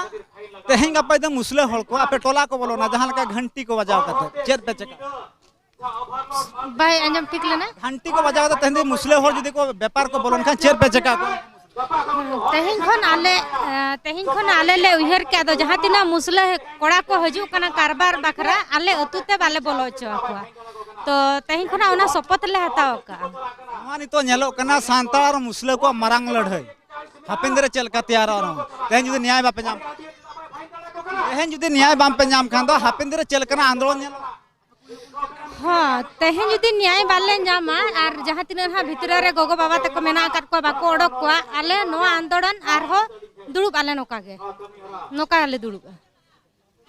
ᱛᱮᱦᱮᱧ ᱜᱟᱯᱟ ᱫᱚ ᱢᱩᱥᱞᱟᱹ ᱦᱚᱲ ᱠᱚ ᱟᱯᱮ ᱴᱚᱞᱟ ᱠᱚ ᱵᱚᱞᱚᱱᱟ, ᱡᱟᱦᱟᱸ ᱞᱮᱠᱟ ᱜᱷᱟᱱᱴᱤ ᱠᱚ ᱵᱟᱡᱟᱣ ᱠᱟᱛᱮ, ᱪᱮᱫ ᱯᱮ ᱪᱮᱠᱟ? ᱵᱟᱭ ᱟᱸᱡᱚᱢ ᱴᱷᱤᱠ ᱞᱮᱱᱟ᱾ ᱜᱷᱟᱱᱴᱤ ᱠᱚ ᱵᱟᱡᱟᱣ ᱠᱟᱛᱮ ᱛᱮᱦᱮᱧ ᱫᱚ ᱢᱩᱥᱞᱟᱹ ᱦᱚᱲ ᱡᱩᱫᱤ ᱠᱚ ᱵᱮᱯᱟᱨ ᱠᱚ ᱵᱚᱞᱚᱱ ᱠᱷᱟᱱ ᱪᱮᱫ ᱯᱮ ᱪᱮᱠᱟ ᱠᱚᱣᱟ? ᱛᱮᱦᱮᱧ ᱠᱷᱚᱱ ᱟᱞᱮ, ᱮ, ᱛᱮᱦᱮᱧ ᱠᱷᱚᱱ ᱟᱞᱮ ᱞᱮ ᱩᱭᱦᱟᱹᱨ ᱠᱮᱫ ᱫᱚ ᱡᱟᱦᱟᱸ ᱛᱤᱱᱟᱹᱜ ᱢᱩᱥᱞᱟᱹ ᱠᱚᱲᱟ ᱠᱚ ᱦᱤᱡᱩᱜ ᱠᱟᱱᱟ ᱠᱟᱨᱵᱟᱨ ᱵᱟᱠᱷᱨᱟ, ᱟᱞᱮ ᱟᱹᱛᱩ ᱛᱮ ᱵᱟᱞᱮ ᱵᱚᱞᱚ ᱦᱚᱪᱚ ᱟᱠᱚᱣᱟ᱾ ᱛᱚ ᱛᱮᱦᱮᱧ ᱠᱷᱚᱱᱟᱜ ᱚᱱᱟ ᱥᱚᱯᱚᱛ ᱞᱮ ᱦᱟᱛᱟᱣ ᱟᱠᱟᱫᱼᱟ᱾ ᱱᱚᱣᱟ ᱱᱤᱛᱚᱜ ᱧᱮᱞᱚᱜ ᱠᱟᱱᱟ ᱥᱟᱱᱛᱟᱲ ᱟᱨ ᱢᱩᱥᱞᱟᱹ ᱠᱚᱣᱟᱜ ᱢᱟᱨᱟᱝ ᱞᱟᱹᱲᱦᱟᱹᱭ᱾ ᱦᱟᱯᱮᱱ ᱫᱤᱱ ᱨᱮ ᱪᱮᱫ ᱞᱮᱠᱟ ᱛᱮᱭᱟᱨᱚᱜᱼᱟ ᱱᱚᱣᱟ? ᱛᱮᱦᱮᱧ ᱡᱩᱫᱤ ᱱᱮᱭᱟᱭ ᱵᱟᱯᱮ ᱧᱟᱢ, ᱛᱮᱦᱮᱧ ᱡᱩᱫᱤ ᱱᱮᱭᱟᱭ ᱵᱟᱝᱯᱮ ᱧᱟᱢ ᱠᱷᱟᱱ ᱫᱚ ᱦᱟᱯᱮᱱ ᱫᱤᱱ ᱨᱮ ᱪᱮᱫ ᱞᱮᱠᱟᱱᱟᱜ ᱟᱱᱫᱳᱞᱚᱱ ᱧᱮᱞᱚᱜᱼᱟ? ᱦᱚᱸ, ᱛᱮᱦᱮᱧ ᱡᱩᱫᱤ ᱱᱮᱭᱟᱭ ᱵᱟᱞᱮ ᱧᱟᱢᱟ ᱟᱨ ᱡᱟᱦᱟᱸ ᱛᱤᱱᱟᱹᱜ ᱱᱟᱦᱟᱜ ᱵᱷᱤᱛᱨᱤ ᱨᱮ ᱜᱚᱜᱚ ᱵᱟᱵᱟ ᱛᱟᱠᱚ ᱢᱮᱱᱟᱜ ᱟᱠᱟᱫ ᱠᱚᱣᱟ, ᱵᱟᱠᱚ ᱚᱰᱚᱠ ᱠᱚᱣᱟ, ᱟᱞᱮ ᱱᱚᱣᱟ ᱟᱱᱫᱳᱞᱚᱱ ᱟᱨᱦᱚᱸ ᱫᱩᱲᱩᱵ ᱟᱞᱮ ᱱᱚᱝᱠᱟ ᱜᱮ, ᱱᱚᱝᱠᱟ ᱜᱮᱞᱮ ᱫᱩᱲᱩᱵᱼᱟ᱾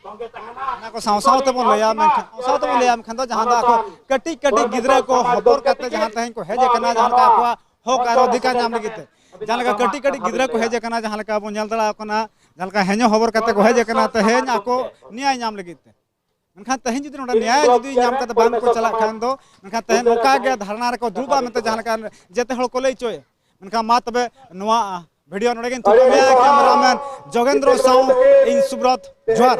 ᱚᱱᱟ ᱠᱚ ᱥᱟᱶ ᱥᱟᱶ ᱛᱮᱵᱚᱱ ᱞᱟᱹᱭᱟ, ᱢᱮᱱᱠᱷᱟᱱ ᱥᱟᱶ ᱥᱟᱶ ᱛᱮᱵᱚᱱ ᱞᱟᱹᱭᱟ, ᱢᱮᱱᱠᱷᱟᱱ ᱫᱚ ᱡᱟᱦᱟᱸ ᱫᱚ ᱟᱠᱚ ᱠᱟᱹᱴᱤᱡ ᱠᱟᱹᱴᱤᱡ ᱜᱤᱫᱽᱨᱟᱹ ᱠᱚ ᱦᱚᱵᱚᱨ ᱠᱟᱛᱮ ᱡᱟᱦᱟᱸ ᱛᱮᱦᱮᱧ ᱠᱚ ᱦᱮᱡ ᱟᱠᱟᱱᱟ, ᱡᱟᱦᱟᱸ ᱞᱮᱠᱟ ᱟᱠᱚᱣᱟᱜ ᱦᱚᱠ ᱟᱨ ᱚᱫᱷᱤᱠᱟᱨ ᱧᱟᱢ ᱞᱟᱹᱜᱤᱫ ᱛᱮ, ᱡᱟᱦᱟᱸ ᱞᱮᱠᱟ ᱠᱟᱹᱴᱤᱡ ᱠᱟᱹᱴᱤᱡ ᱜᱤᱫᱽᱨᱟᱹ ᱠᱚ ᱦᱮᱡ ᱟᱠᱟᱱᱟ, ᱡᱟᱦᱟᱸ ᱞᱮᱠᱟ ᱵᱚᱱ ᱧᱮᱞ ᱫᱟᱲᱮᱭᱟᱜ ᱠᱟᱱᱟ, ᱡᱟᱦᱟᱸ ᱞᱮᱠᱟ ᱦᱮᱧᱚ ᱦᱚᱵᱚᱨ ᱠᱟᱛᱮ ᱠᱚ ᱦᱮᱡ ᱟᱠᱟᱱᱟ ᱛᱮᱦᱮᱧ ᱟᱠᱚ ᱱᱮᱭᱟᱭ ᱧᱟᱢ ᱞᱟᱹᱜᱤᱫ ᱛᱮ᱾ ᱢᱮᱱᱠᱷᱟᱱ ᱛᱮᱦᱮᱧ ᱡᱩᱫᱤ ᱱᱚᱰᱮ ᱱᱮᱭᱟᱭ ᱡᱩᱫᱤ ᱧᱟᱢ ᱠᱟᱛᱮ ᱵᱟᱝ ᱠᱚ ᱪᱟᱞᱟᱜ ᱠᱷᱟᱱ ᱫᱚ, ᱢᱮᱱᱠᱷᱟᱱ ᱛᱮᱦᱮᱧ ᱱᱚᱝᱠᱟ ᱜᱮ ᱫᱷᱟᱨᱱᱟ ᱨᱮᱠᱚ ᱫᱩᱲᱩᱵᱼᱟ ᱢᱮᱱᱛᱮ ᱡᱟᱦᱟᱸ ᱞᱮᱠᱟ ᱡᱮᱛᱮ ᱦᱚᱲ ᱠᱚ ᱞᱟᱹᱭ ᱦᱚᱪᱚᱭᱮᱫ᱾ ᱢᱮᱱᱠᱷᱟᱱ ᱢᱟ ᱛᱚᱵᱮ ᱱᱚᱣᱟ ᱵᱷᱤᱰᱤᱭᱳ ᱱᱚᱰᱮ ᱜᱤᱧ ᱛᱷᱩᱠᱟᱹᱢᱮᱭᱟ᱾ ᱠᱮᱢᱮᱨᱟᱢᱮᱱ ᱡᱳᱜᱮᱱᱫᱨᱚ ᱥᱟᱶ ᱤᱧ ᱥᱩᱵᱨᱚᱛ, ᱡᱚᱦᱟᱨ᱾